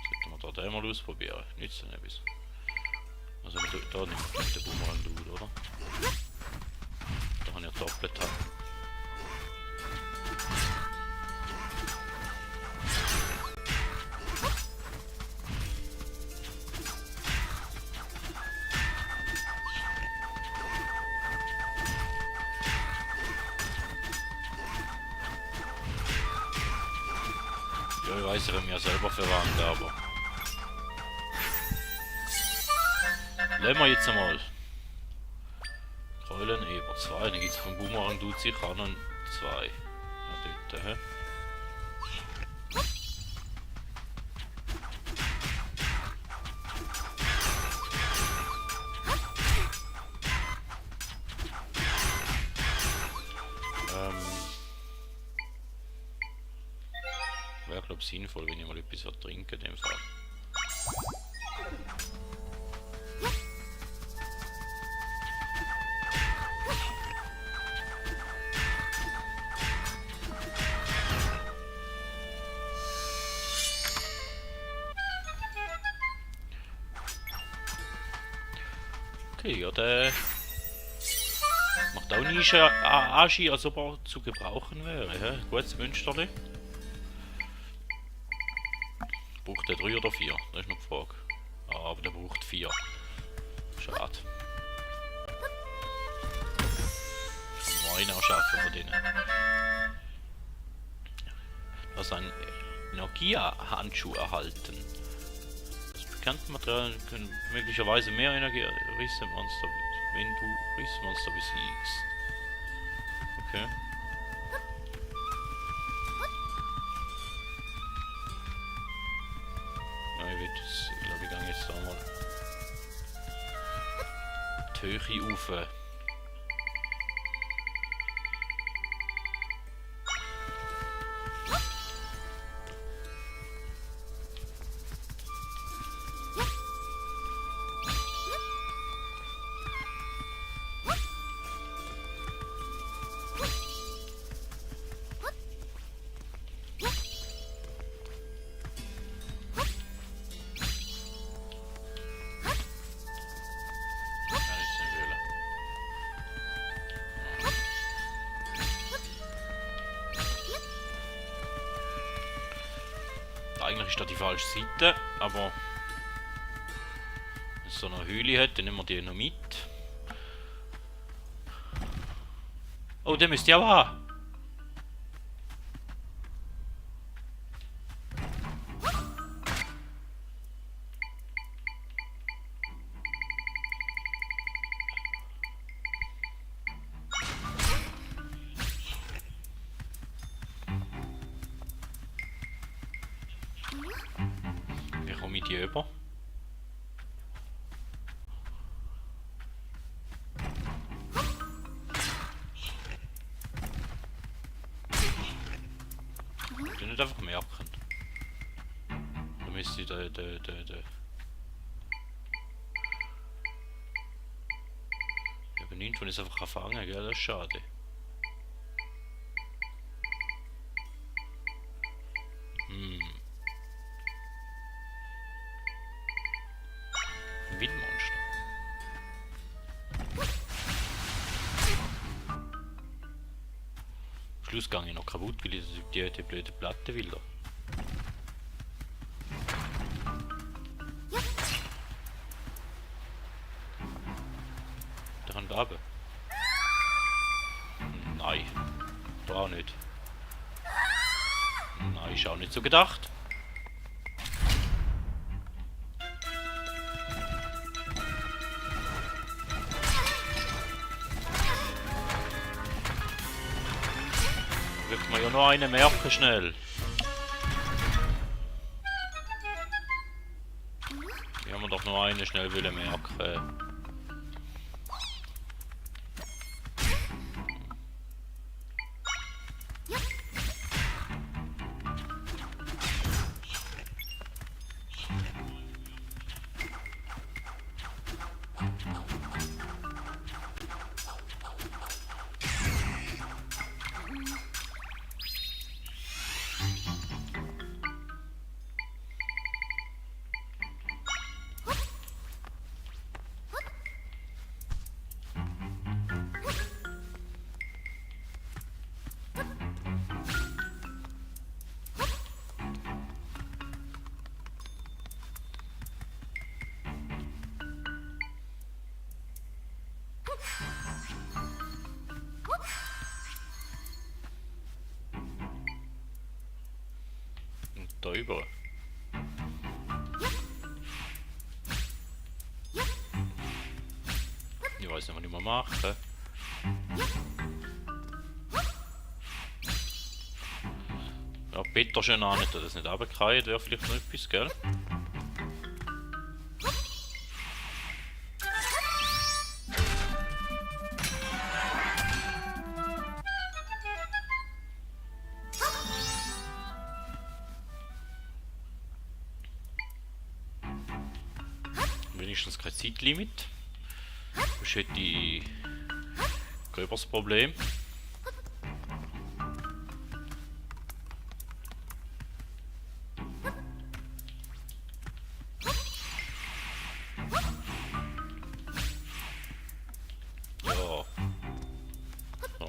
Sollten wir da den mal ausprobieren. Nützt ja etwas. Also da nimmt der Boomerang-Dude, oder? Da habe ich ja doppelt haben. Ja, ich weiß, ich habe mich ja selber verwandt, aber... Lassen wir jetzt einmal. Keuleneber 2, dann gibt es vom Boomerang Dude sicher auch noch 2. Ja, dort, hä? Wäre glaube glaube ich, sinnvoll, wenn ich mal etwas trinke in dem Fall. Okay, ja, der macht auch nie Aschi, als ob er zu gebrauchen wäre. He? Gutes Münsterli. Braucht der 3 oder 4? Das ist noch die Frage. Ah, aber der braucht 4. Schade. Kann nur einen erschaffen von denen. Das ist ein Energia-Handschuh erhalten. Das bekannte Material können möglicherweise mehr Energie-Rissemonster, wenn du Rissemonster besiegst. Okay. Ja, ich will das, ich glaube, ich gehe jetzt da mal die Höhe rauf. Eigentlich ist das die falsche Seite, aber wenn es so eine Höhle hat, dann nehmen wir die noch mit. Oh, den müsst ihr auch haben. Wie komme ich die über? Ich kann nicht einfach merken. Da müsste ich aber nichts, wenn ich es einfach fangen kann, gell? Das ist schade. Ein Windmonster. Am Schluss gehe ich noch kaputt, weil ich die blöde Platte will da. Der kann da runter. Nein. Da auch nicht. Nein, ist auch nicht so gedacht. Wird man ja nur einen merken schnell. Hier haben wir doch nur einen schnell wollen merken. Da über. Ich weiß nicht, was ich mal mache. Ja, Peter schön an, dass das nicht runterfallen, wäre vielleicht noch etwas, gell? wenigstens kein Zeitlimit. Das hätte ich gröberes Problem. Ja. So.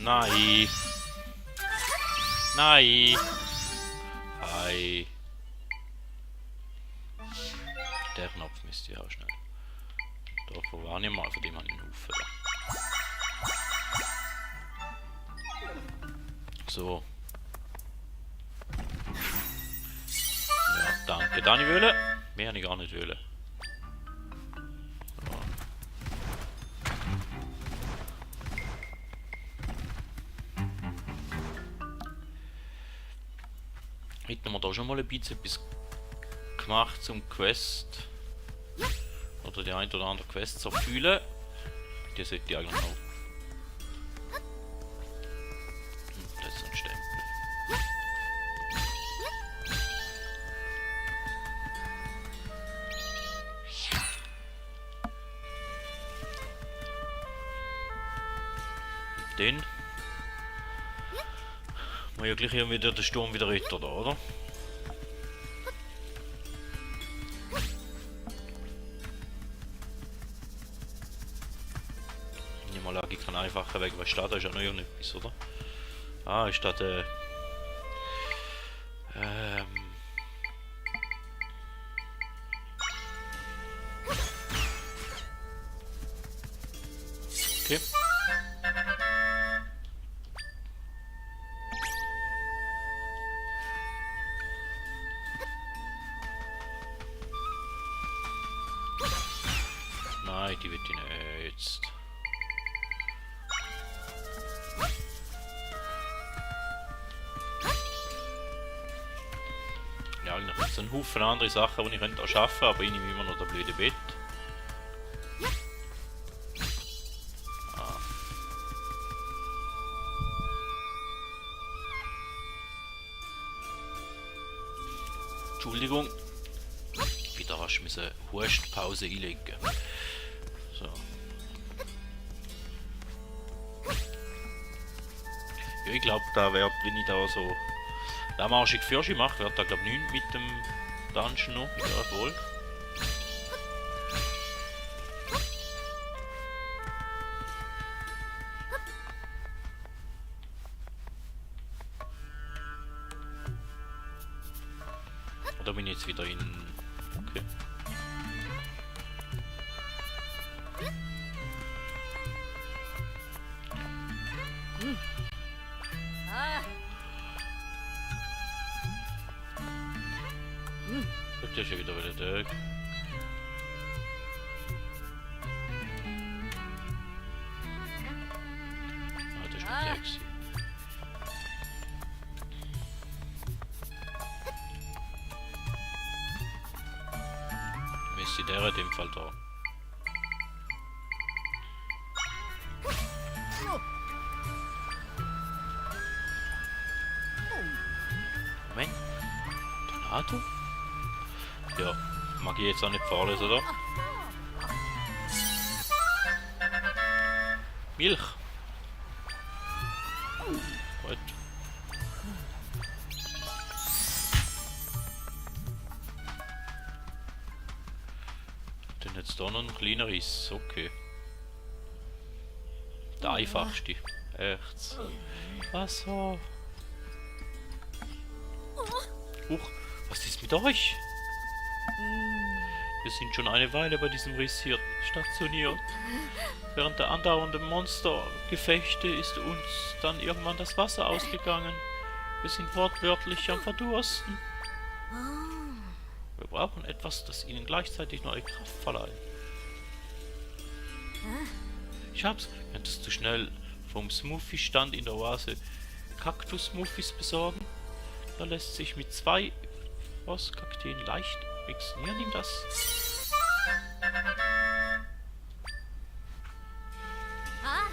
Nein. Nein. Hi. Der Knopf müsste ich auch schnell. Da war ich mal, von dem habe ich einen Haufen da. So. Ja, danke. Dann ich wollen. Mehr habe ich gar nicht wollen. Hätten wir da schon mal ein bisschen etwas gemacht zum Quest oder die ein oder andere Quest zu erfüllen. Die sollte ich eigentlich noch. Das ist ein Stempel. Den muss ja gleich wieder der Sturm wieder retten, oder? Ich kann einfacher weg, weil Stadt ist ja noch irgendetwas, oder? Ah, ist das okay. Nein, die wird ihn jetzt. Ja, eigentlich gibt es einen Haufen andere Sachen, die ich könnte auch schaffen, aber ich nehme immer noch das blöde Bett. Ah. Entschuldigung. Wieder hast du eine Hustpause einlegen. So. Ja, ich glaube, da wird, wenn ich da so da marschig Fürsche mache, wird da glaube ich nichts mit dem Dungeon noch, ja wohl. Oder bin ich jetzt wieder in. Okay. Das ist ja wieder da. Ah, das ist nicht sexy. Wie ist sie der in dem Fall da? Moment. Tornado? Ja, mag ich jetzt auch nicht vorlesen, oder? Milch. Gut. Dann jetzt da noch ein kleiner Riss, okay. Der einfachste. Echt. Wasser. Huch, was ist mit euch? Wir sind schon eine Weile bei diesem Riss hier stationiert. Während der andauernden Monstergefechte ist uns dann irgendwann das Wasser ausgegangen. Wir sind wortwörtlich am Verdursten. Wir brauchen etwas, das ihnen gleichzeitig neue Kraft verleiht. Ich hab's. Könntest du schnell vom Smoothie-Stand in der Oase Kaktus-Smoothies besorgen? Da lässt sich mit 2 Frostkakteen leicht mixen. Ja, nimm das. Ah.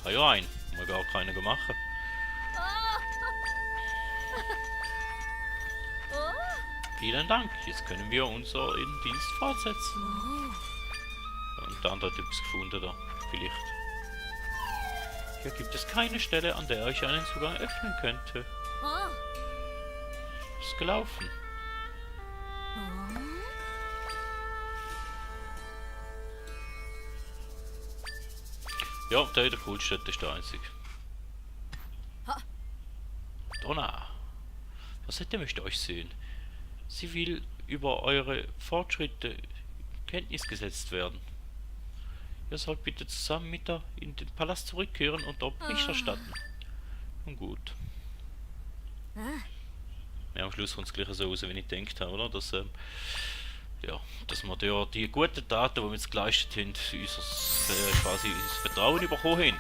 Ah ja, ein. Haben wir gar keine gemacht. Vielen Dank. Jetzt können wir unseren Dienst fortsetzen. Und der andere Typ ist gefunden da. Vielleicht. Hier gibt es keine Stelle, an der ich einen Zugang öffnen könnte. Ist gelaufen. Ja, der Kultstätte ist der einzige. Donna. Was hätte möchte euch sehen? Sie will über eure Fortschritte Kenntnis gesetzt werden. Ihr sollt bitte zusammen mit ihr in den Palast zurückkehren und dort Bericht erstatten. Nun gut. Ja, am Schluss kommt es gleich so raus, wie ich gedacht habe, oder? Dass, ja, dass wir die guten Taten, die wir jetzt geleistet haben, quasi unser Vertrauen bekommen haben.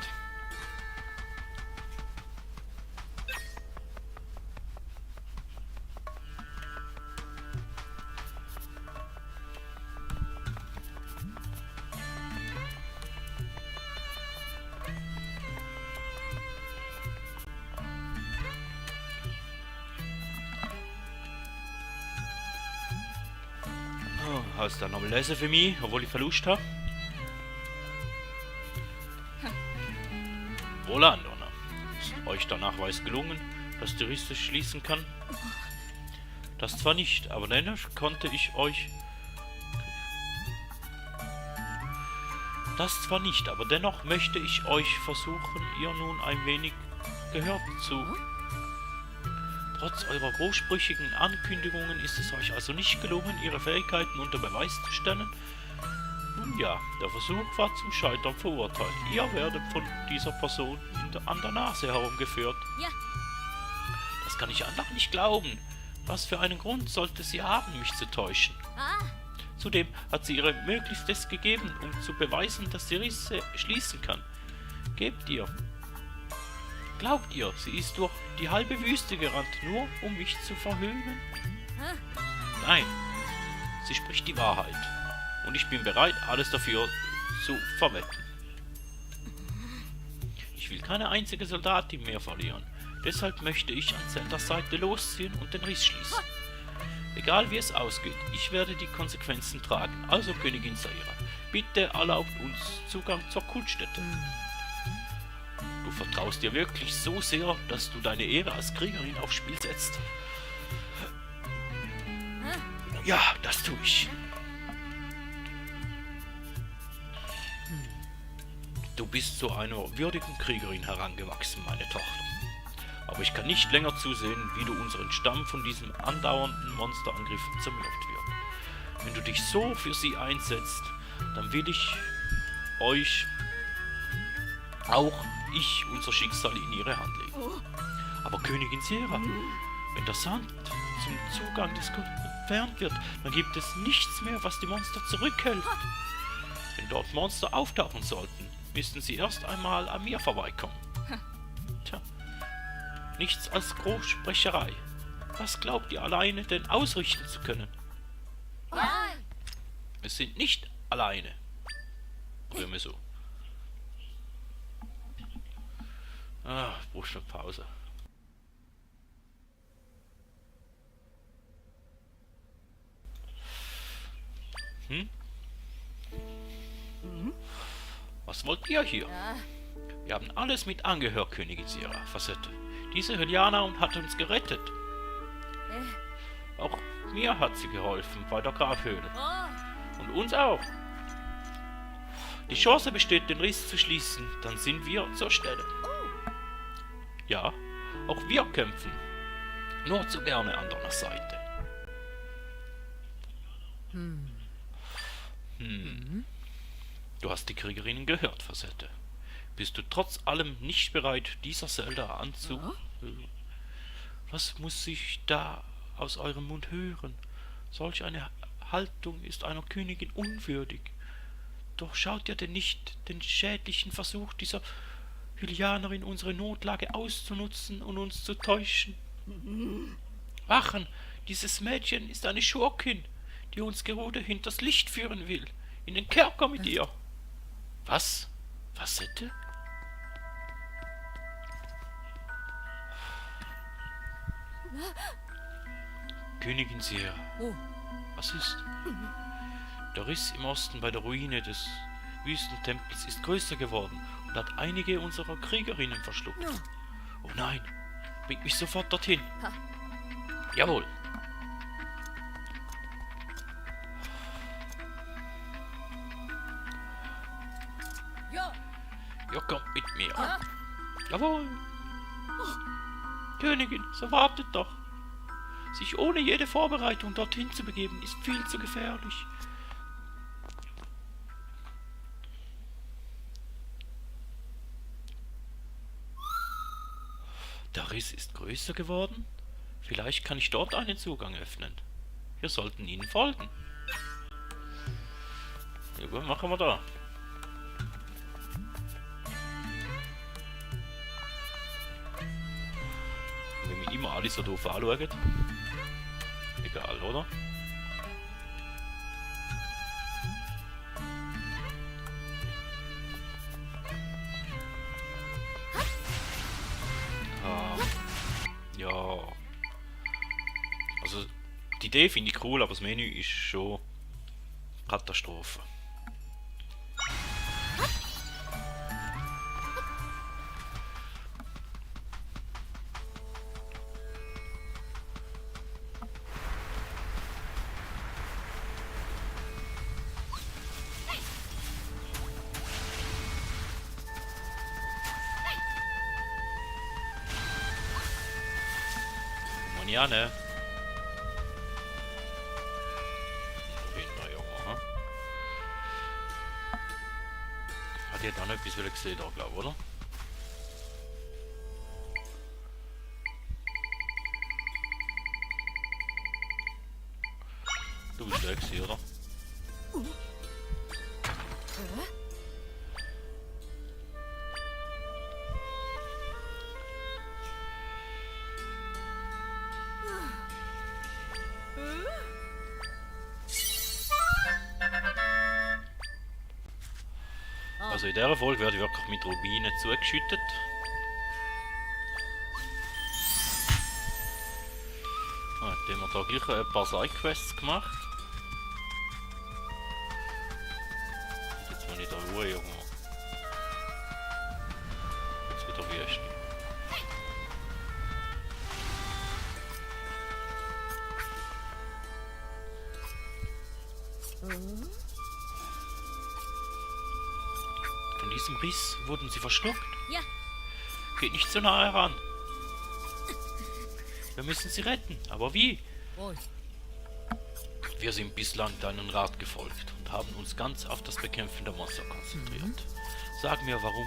Hast du dann noch lesen für mich, obwohl ich Verlust habe? Wohlan, Donna. Ist euch der Nachweis gelungen, dass die Risse schließen kann? Das zwar nicht, aber dennoch konnte ich euch... Das zwar nicht, aber dennoch möchte ich euch versuchen, ihr nun ein wenig Gehör zu... Trotz eurer großsprüchigen Ankündigungen ist es euch also nicht gelungen, ihre Fähigkeiten unter Beweis zu stellen? Nun ja, der Versuch war zum Scheitern verurteilt. Ihr werdet von dieser Person an der Nase herumgeführt. Ja. Das kann ich einfach nicht glauben. Was für einen Grund sollte sie haben, mich zu täuschen? Zudem hat sie ihre Möglichstes gegeben, um zu beweisen, dass sie Risse schließen kann. Gebt ihr. Glaubt ihr, sie ist durch die halbe Wüste gerannt, nur um mich zu verhöhnen? Nein, sie spricht die Wahrheit. Und ich bin bereit, alles dafür zu verwetten. Ich will keine einzige Soldatin mehr verlieren. Deshalb möchte ich an Zeldas Seite losziehen und den Riss schließen. Egal wie es ausgeht, ich werde die Konsequenzen tragen. Also, Königin Saira, bitte erlaubt uns Zugang zur Kultstätte. Du vertraust dir wirklich so sehr, dass du deine Ehre als Kriegerin aufs Spiel setzt? Ja, das tue ich. Du bist zu einer würdigen Kriegerin herangewachsen, meine Tochter. Aber ich kann nicht länger zusehen, wie du unseren Stamm von diesem andauernden Monsterangriff zermürbt wird. Wenn du dich so für sie einsetzt, dann will ich euch, auch ich, unser Schicksal in ihre Hand legen. Aber Königin Sera, wenn der Sand zum Zugang des Kults entfernt wird, dann gibt es nichts mehr, was die Monster zurückhält. Wenn dort Monster auftauchen sollten, müssten sie erst einmal an mir vorbeikommen. Tja, nichts als Großsprecherei. Was glaubt ihr alleine denn ausrichten zu können? Wir sind nicht alleine. Oder immer so. Ah, brauchst du eine Pause. Was wollt ihr hier? Wir haben alles mit angehört, Königin Sera, Facette. Diese Hyliana hat uns gerettet. Auch mir hat sie geholfen bei der Grabhöhle. Und uns auch. Die Chance besteht, den Riss zu schließen, dann sind wir zur Stelle. Ja, auch wir kämpfen. Nur zu gerne an deiner Seite. Du hast die Kriegerinnen gehört, Facette. Bist du trotz allem nicht bereit, dieser Zelda anzuhören? Was muss sich da aus eurem Mund hören? Solch eine Haltung ist einer Königin unwürdig. Doch schaut ihr denn nicht den schädlichen Versuch dieser Hylianerin unsere Notlage auszunutzen und uns zu täuschen. Wachen! Dieses Mädchen ist eine Schurkin, die uns gerade hinters Licht führen will. In den Kerker mit ihr. Was? Was hätte? Königin Seher. Oh. Was ist? Der Riss im Osten bei der Ruine des Wüstentempels ist größer geworden und hat einige unserer Kriegerinnen verschluckt. Oh nein, bringt mich sofort dorthin. Ha. Jawohl. Ja. Ihr kommt mit mir. Ja. Jawohl. Königin, so wartet doch. Sich ohne jede Vorbereitung dorthin zu begeben, ist viel zu gefährlich. Der Riss ist größer geworden. Vielleicht kann ich dort einen Zugang öffnen. Wir sollten ihnen folgen. Ja gut, machen wir da. Wenn mich immer alle so doof anschauen. Egal, oder? Ah, ja. Also, die Idee finde ich cool, aber das Menü ist schon Katastrophe. Ja, ne? Junge, ha? Hat ihr da noch etwas gesehen, da, glaube ich, oder? Du bist weg, oder? Also in dieser Folge werde ich wirklich mit Rubinen zugeschüttet. Dann haben wir da gleich ein paar Sidequests gemacht. Und jetzt bin ich da Ruhe, Junge. Jetzt wieder Wüste. Von diesem Riss wurden sie verschluckt. Ja. Geht nicht so nah heran. Wir müssen sie retten. Aber wie? Oh. Wir sind bislang deinen Rat gefolgt und haben uns ganz auf das Bekämpfen der Monster konzentriert. Sag mir, warum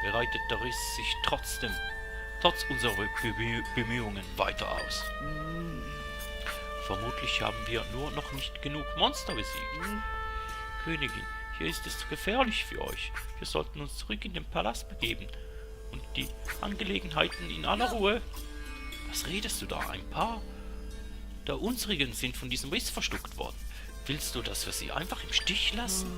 bereitet der Riss sich trotz unserer Bemühungen weiter aus? Vermutlich haben wir nur noch nicht genug Monster besiegt. Königin, hier ist es zu gefährlich für euch. Wir sollten uns zurück in den Palast begeben und die Angelegenheiten in aller Ruhe. Was redest du da? Ein paar der unsrigen sind von diesem Riss verschluckt worden. Willst du, dass wir sie einfach im Stich lassen?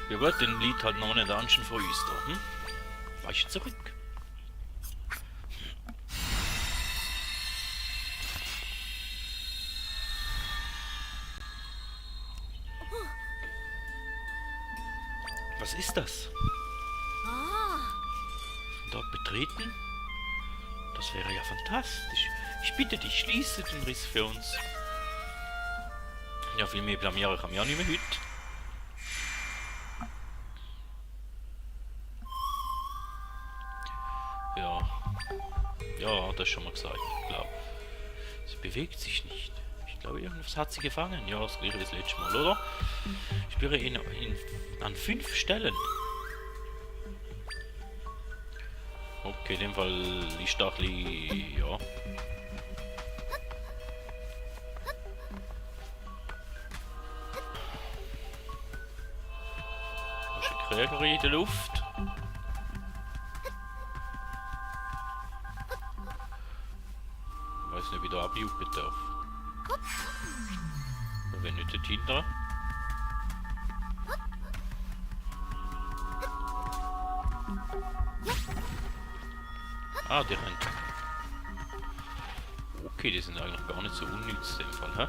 Ja gut, den Lied halt noch einen Dungeon für uns da. Weiche zurück. Was ist das? Dort betreten? Das wäre ja fantastisch. Ich bitte dich, schließe den Riss für uns. Ja, viel mehr blamieren kann man ja nicht mehr heute. Ja, das schon mal gesagt, ich glaube. Sie bewegt sich nicht. Ich glaube, irgendwas hat sie gefangen. Ja, das gleiche wie das letzte Mal, oder? Ich spüre ihn an 5 Stellen. Okay, in dem Fall ist da ein bisschen, ja. Krieger in der Luft. Ich weiß nicht, wie der abjucken darf. Wenn nicht dort hinten. Ah, die rennt. Okay, die sind eigentlich gar nicht so unnütz in dem Fall, hä?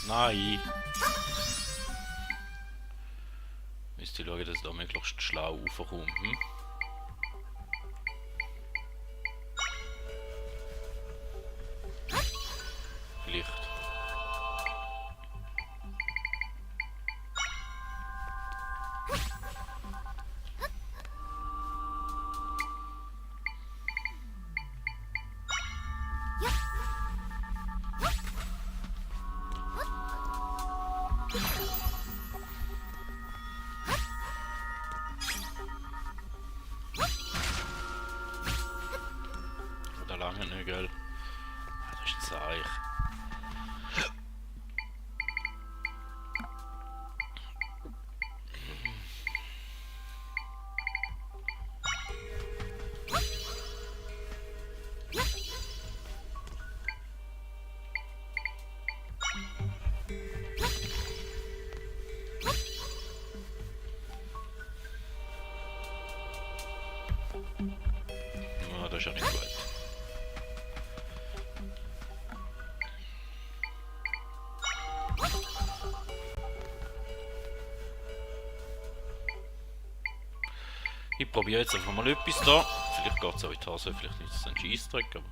Nein. Müsst ihr schauen, dass ich da möglichst schlau raufkomme. Hm? Vielleicht. Oder lange nicht, gell? Ah, das ist ein Zeich. Ja, das ist ja nicht gut. Ich probiere jetzt einfach mal etwas da. Vielleicht geht es auch in die Hose, vielleicht nicht so ein Scheissdreck, aber...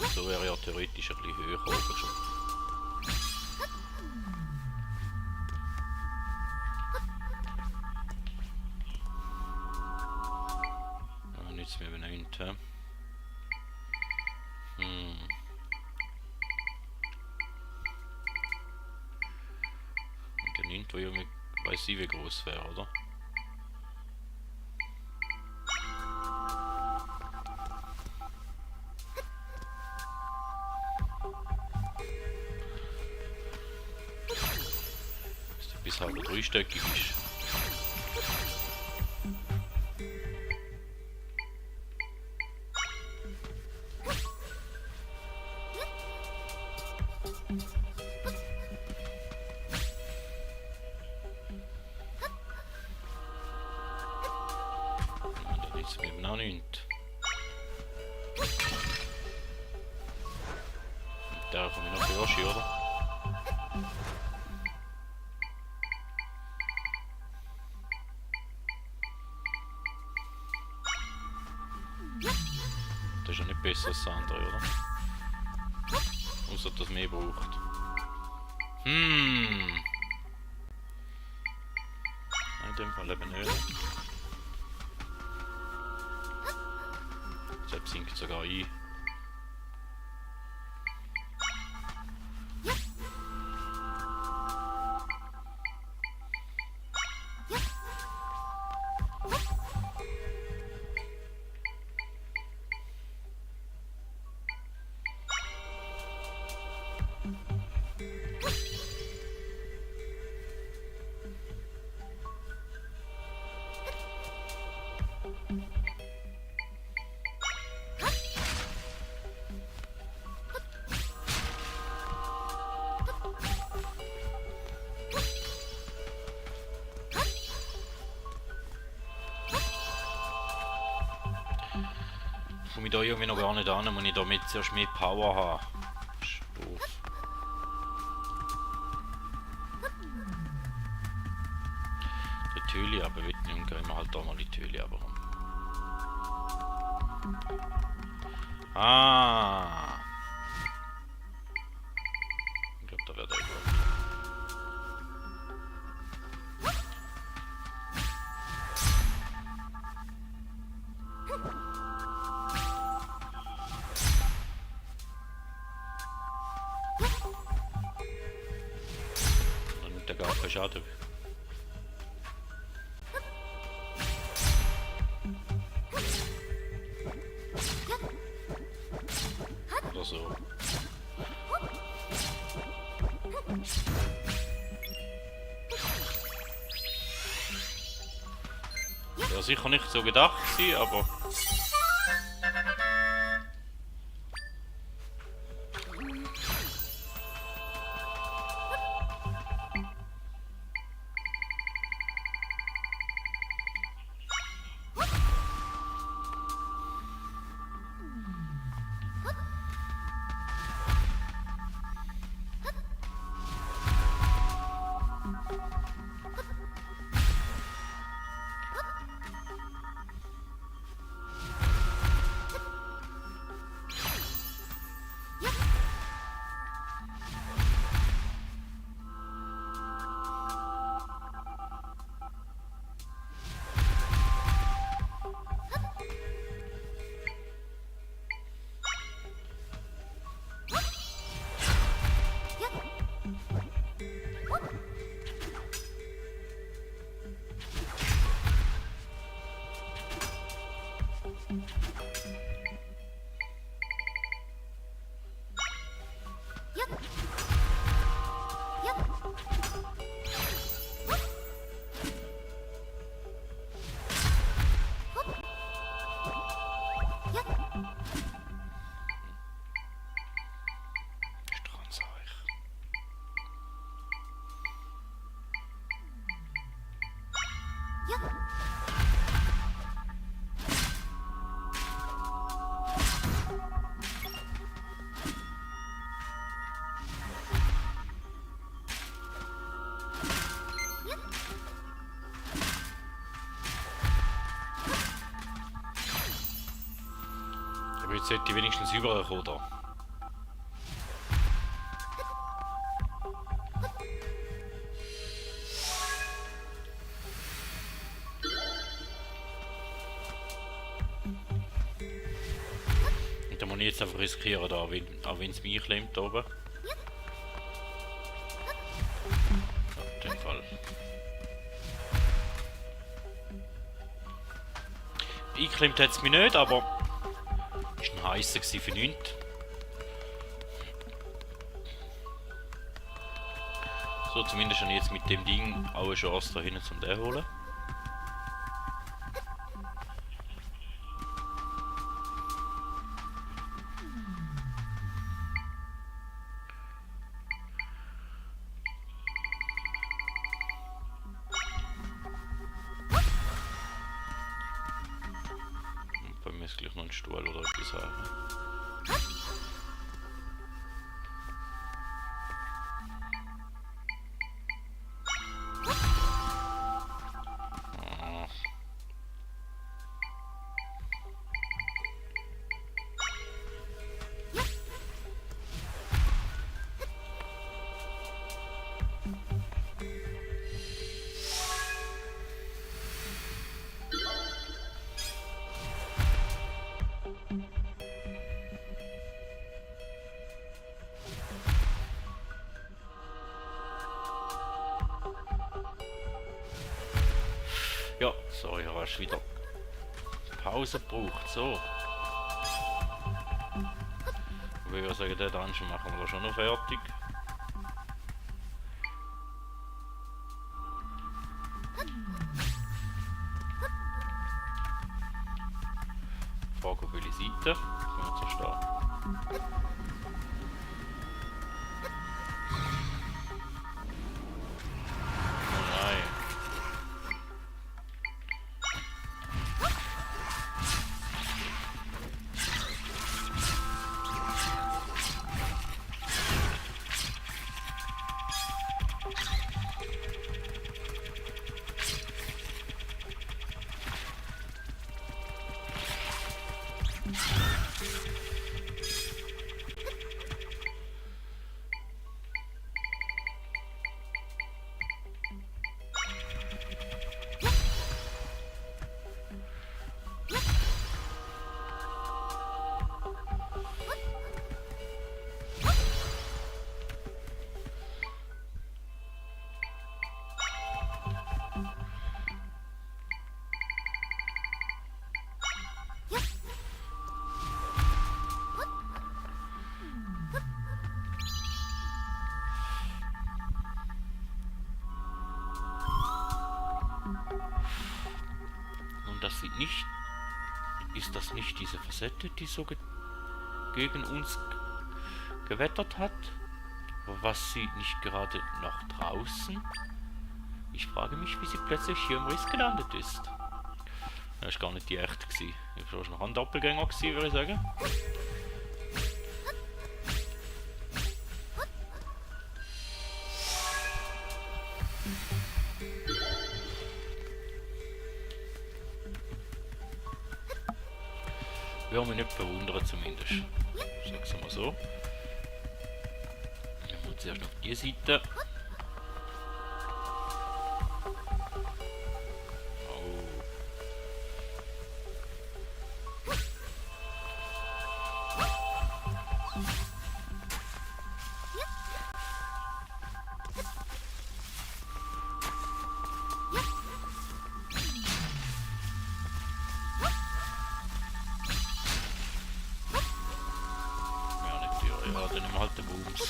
So wäre ja theoretisch ein bisschen höher oben schon. Ah, nichts mehr benannt, hä? Und der nimmt, wo ja mit... Weiß ich, wie groß wäre, oder? Dass der bis halb dreistöckig ist. Jetzt mit dem noch nicht. Da komme ich noch Bursche, oder? Das ist ja nicht besser als das andere, oder? Außer dass es mehr braucht. In dem Fall eben nicht. Selbst sinkt sogar ein. Komme ich da irgendwie noch gar nicht an, muss ich damit zuerst mehr Power haben. Ist doof. Die Töle aber will ich, gehen wir halt da mal die Töle aber rum. Ah! Ich glaube, da wäre der gut. keinen Schaden. Oder so. Ja, sicher nicht so gedacht gewesen, aber... Aber jetzt sollte ich wenigstens überkommen da. Und da muss ich jetzt einfach riskieren, da, auch wenn es mich klemmt da oben. Ja, in dem Fall. Eingeklemmt hat es mich nicht, aber ist ein heißer für nichts. So, zumindest habe ich jetzt mit dem Ding auch eine Chance da hinten zum den holen. Und bei mir ist gleich noch ein Stuhl oder etwas haben. Ja, so, ich habe erst wieder Pause gebraucht, so. Ich würde sagen, den Dungeon machen wir schon noch fertig. Frage auf welche Seite. Können wir zur Start. Oh nein. nicht... Ist das nicht diese Facette, die so gegen uns gewettert hat? Aber was sie nicht gerade nach draußen? Ich frage mich, wie sie plötzlich hier im Riss gelandet ist. Das war gar nicht die echte gewesen. Das war schon ein Doppelgänger gewesen, würde ich sagen. Würde mich nicht verwundern zumindest. Sag's mal so. Nehmen wir zuerst auf die Seite. Ja, dann nehmen wir halt den Booms.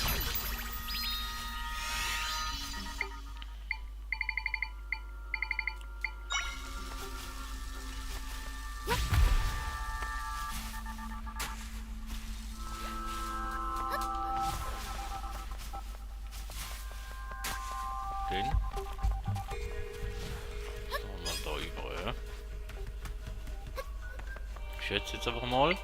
Den. So, mal da über, ja. Ich schätze jetzt einfach mal.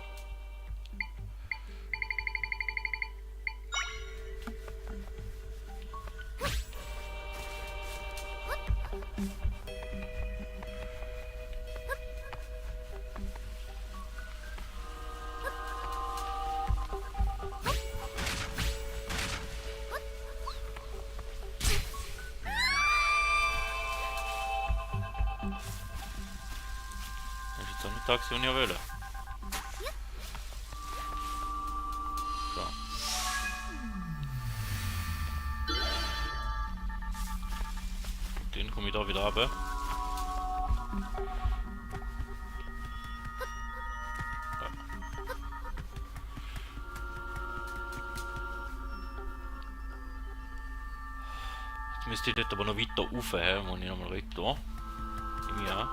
Taxi und ja wollen. So. Den komme ich da wieder runter. Ja. Jetzt müsste ich dort aber noch weiter rauf, wo ich nochmal retour. Ja.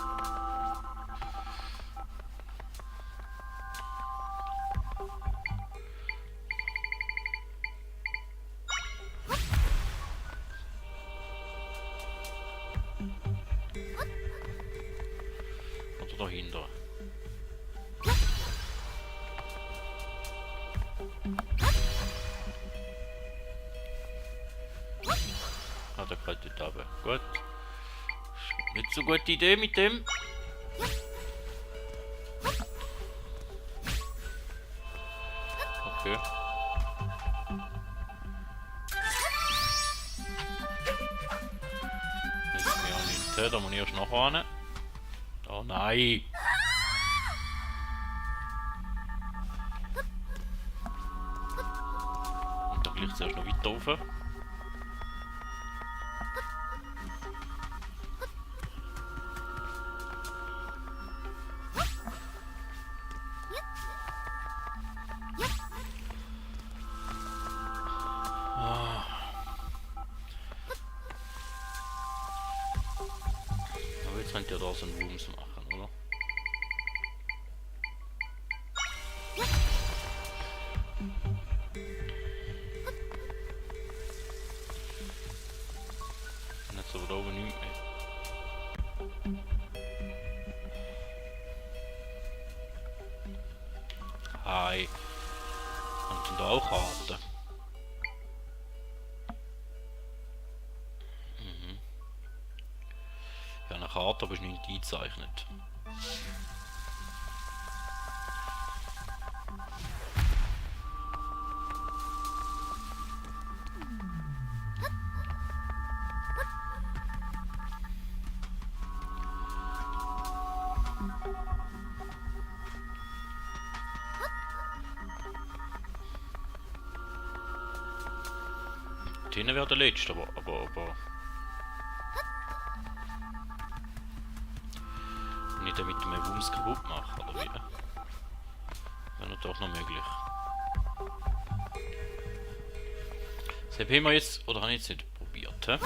Dahinter. Ah, der kalt dort runter. Gut. Nicht so gute Idee mit dem. Okay. Jetzt bin ich auch nicht. Da muss ich erst nachher hin. Oh nein! Und dann gleich zuerst noch weiter rauf. Aber jetzt könnt ihr da so einen Wumms machen, oder? Jetzt aber da oben nicht mehr. Hi. Und da auch Karten. Ja, eine Karte, aber ist nicht eingezeichnet. Die wäre der letzte, aber... Wenn ich damit meinen Wumms kaputt mache, oder wie? Wäre doch noch möglich. Das haben wir jetzt, oder habe ich jetzt nicht probiert, hä?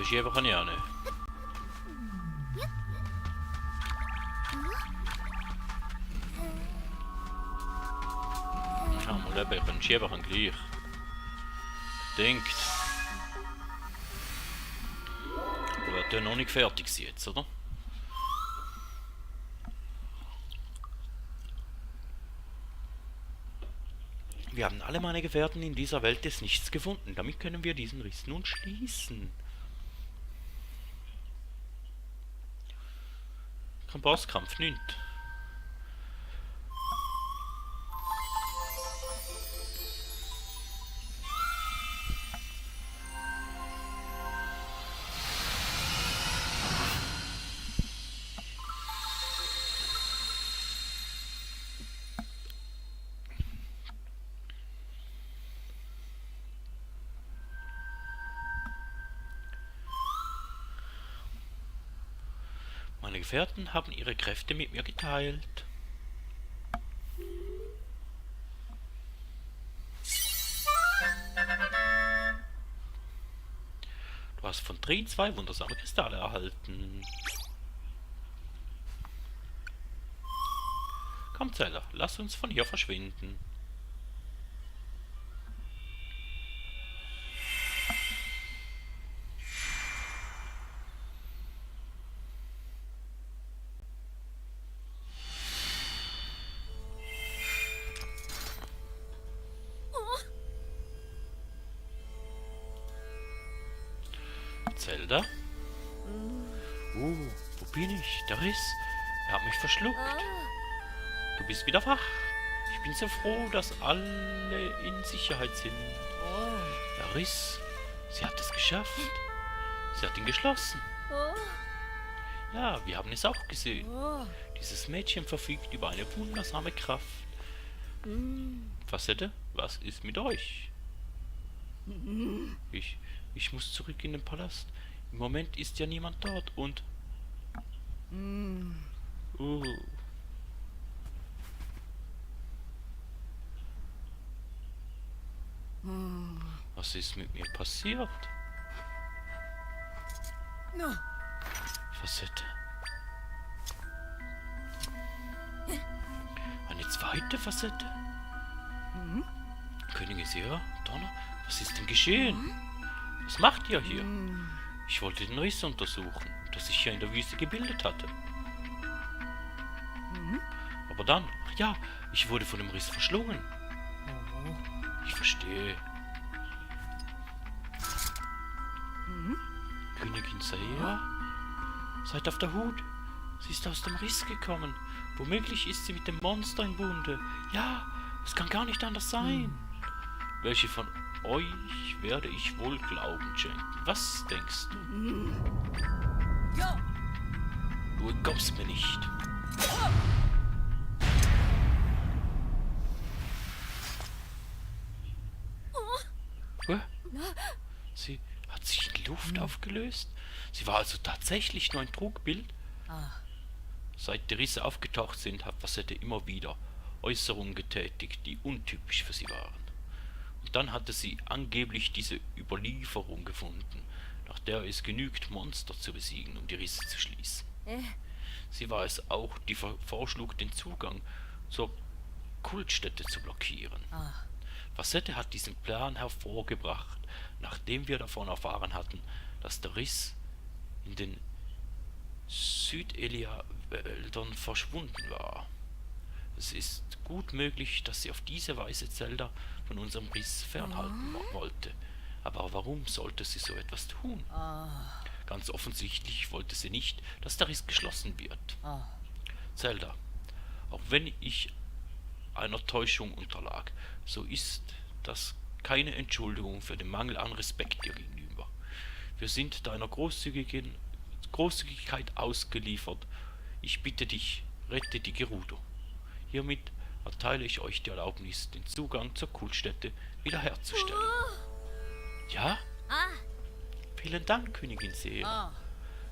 ist einfach eine Erne. Ja, mal eben, ich bin einfach gleich. Denkt. Aber wird ja noch nicht fertig sein jetzt, oder? Wir haben alle meine Gefährten in dieser Welt des Nichts gefunden. Damit können wir diesen Riss nun schließen. Kein Bosskampf, nicht. Meine Gefährten haben ihre Kräfte mit mir geteilt. Du hast von Drin 2 wundersame Kristalle erhalten. Komm, Zelda, lass uns von hier verschwinden. Zelda? Wo bin ich? Der Riss. Er hat mich verschluckt. Du bist wieder wach. Ich bin so froh, dass alle in Sicherheit sind. Der Riss. Sie hat es geschafft. Sie hat ihn geschlossen. Ja, wir haben es auch gesehen. Dieses Mädchen verfügt über eine wundersame Kraft. Facette, was ist mit euch? Ich muss zurück in den Palast. Im Moment ist ja niemand dort und... Was ist mit mir passiert? Facette. Eine zweite Facette? Königin Sera, Donner, was ist denn geschehen? Was macht ihr hier? Ich wollte den Riss untersuchen, das sich hier in der Wüste gebildet hatte. Aber dann, ach ja, ich wurde von dem Riss verschlungen. Ich verstehe. Königin Sera? Seid auf der Hut. Sie ist aus dem Riss gekommen. Womöglich ist sie mit dem Monster im Bunde. Ja, es kann gar nicht anders sein. Welche von euch werde ich wohl Glauben schenken? Was denkst du? Ja. Du entkommst mir nicht. Sie hat sich in Luft aufgelöst? Sie war also tatsächlich nur ein Trugbild? Seit die Risse aufgetaucht sind, hat Facette immer wieder Äußerungen getätigt, die untypisch für sie waren. Und dann hatte sie angeblich diese Überlieferung gefunden, nach der es genügt, Monster zu besiegen, um die Risse zu schließen. Sie war es auch, die vorschlug, den Zugang zur Kultstätte zu blockieren. Facette hat diesen Plan hervorgebracht, nachdem wir davon erfahren hatten, dass der Riss in den Südelia-Wäldern verschwunden war. Es ist gut möglich, dass sie auf diese Weise Zelda von unserem Riss fernhalten wollte. Aber warum sollte sie so etwas tun? Ganz offensichtlich wollte sie nicht, dass der Riss geschlossen wird. Zelda, auch wenn ich einer Täuschung unterlag, so ist das keine Entschuldigung für den Mangel an Respekt dir gegenüber. Wir sind deiner Großzügigkeit ausgeliefert. Ich bitte dich, rette die Gerudo. Hiermit erteile ich euch die Erlaubnis, den Zugang zur Kultstätte wiederherzustellen. Ja? Vielen Dank, Königin Sera.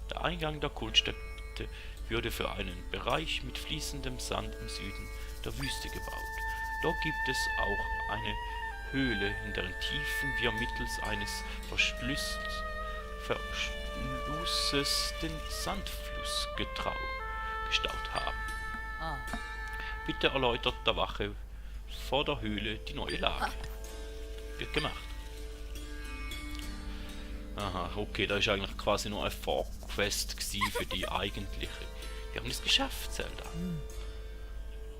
Der Eingang der Kultstätte würde für einen Bereich mit fließendem Sand im Süden der Wüste gebaut. Dort gibt es auch eine Höhle, in deren Tiefen wir mittels eines Flusses den Sandfluss gestaut haben. Ah. Bitte erläutert der Wache vor der Höhle die neue Lage. Wird gemacht. Aha, okay, da ist eigentlich quasi nur ein Vorquest gewesen für die eigentliche. Wir haben es geschafft, Zelda.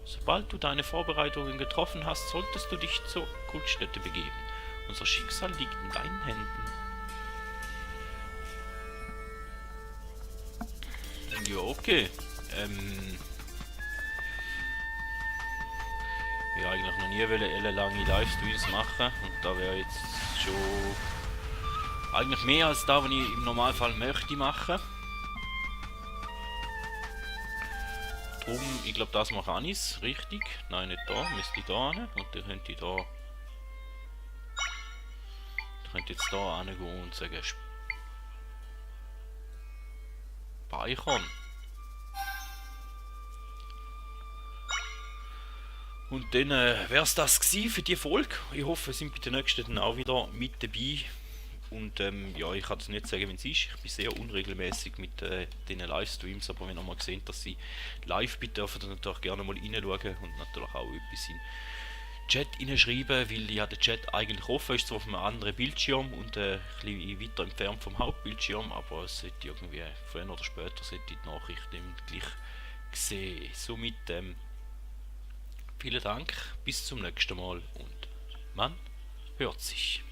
Sobald du deine Vorbereitungen getroffen hast, solltest du dich zur Kultstätte begeben. Unser Schicksal liegt in deinen Händen. Ja, okay. Ja, eigentlich noch nie lange Livestreams machen. Und da wäre jetzt schon eigentlich mehr als da, was ich im Normalfall möchte machen. Drum, ich glaube, das mache ich richtig. Nein, nicht da, müsste ich da hin. Und dann könnte ich da. Ich könnte jetzt da hingehen und sagen Speichern. Und dann wäre es das gewesen für die Folge. Ich hoffe, ihr seid bei der nächsten dann auch wieder mit dabei. Und ja, ich kann es nicht sagen, wenn es ist. Ich bin sehr unregelmäßig mit diesen Livestreams, aber wenn ihr mal gesehen, dass sie live bin, dürft ihr natürlich gerne mal reinschauen und natürlich auch etwas in den Chat reinschreiben, weil ja der Chat eigentlich offen ist, zwar auf einem anderen Bildschirm und ein bisschen weiter entfernt vom Hauptbildschirm, aber es sollte irgendwie früher oder später sollte die Nachricht gleich sehen. Somit vielen Dank, bis zum nächsten Mal und man hört sich.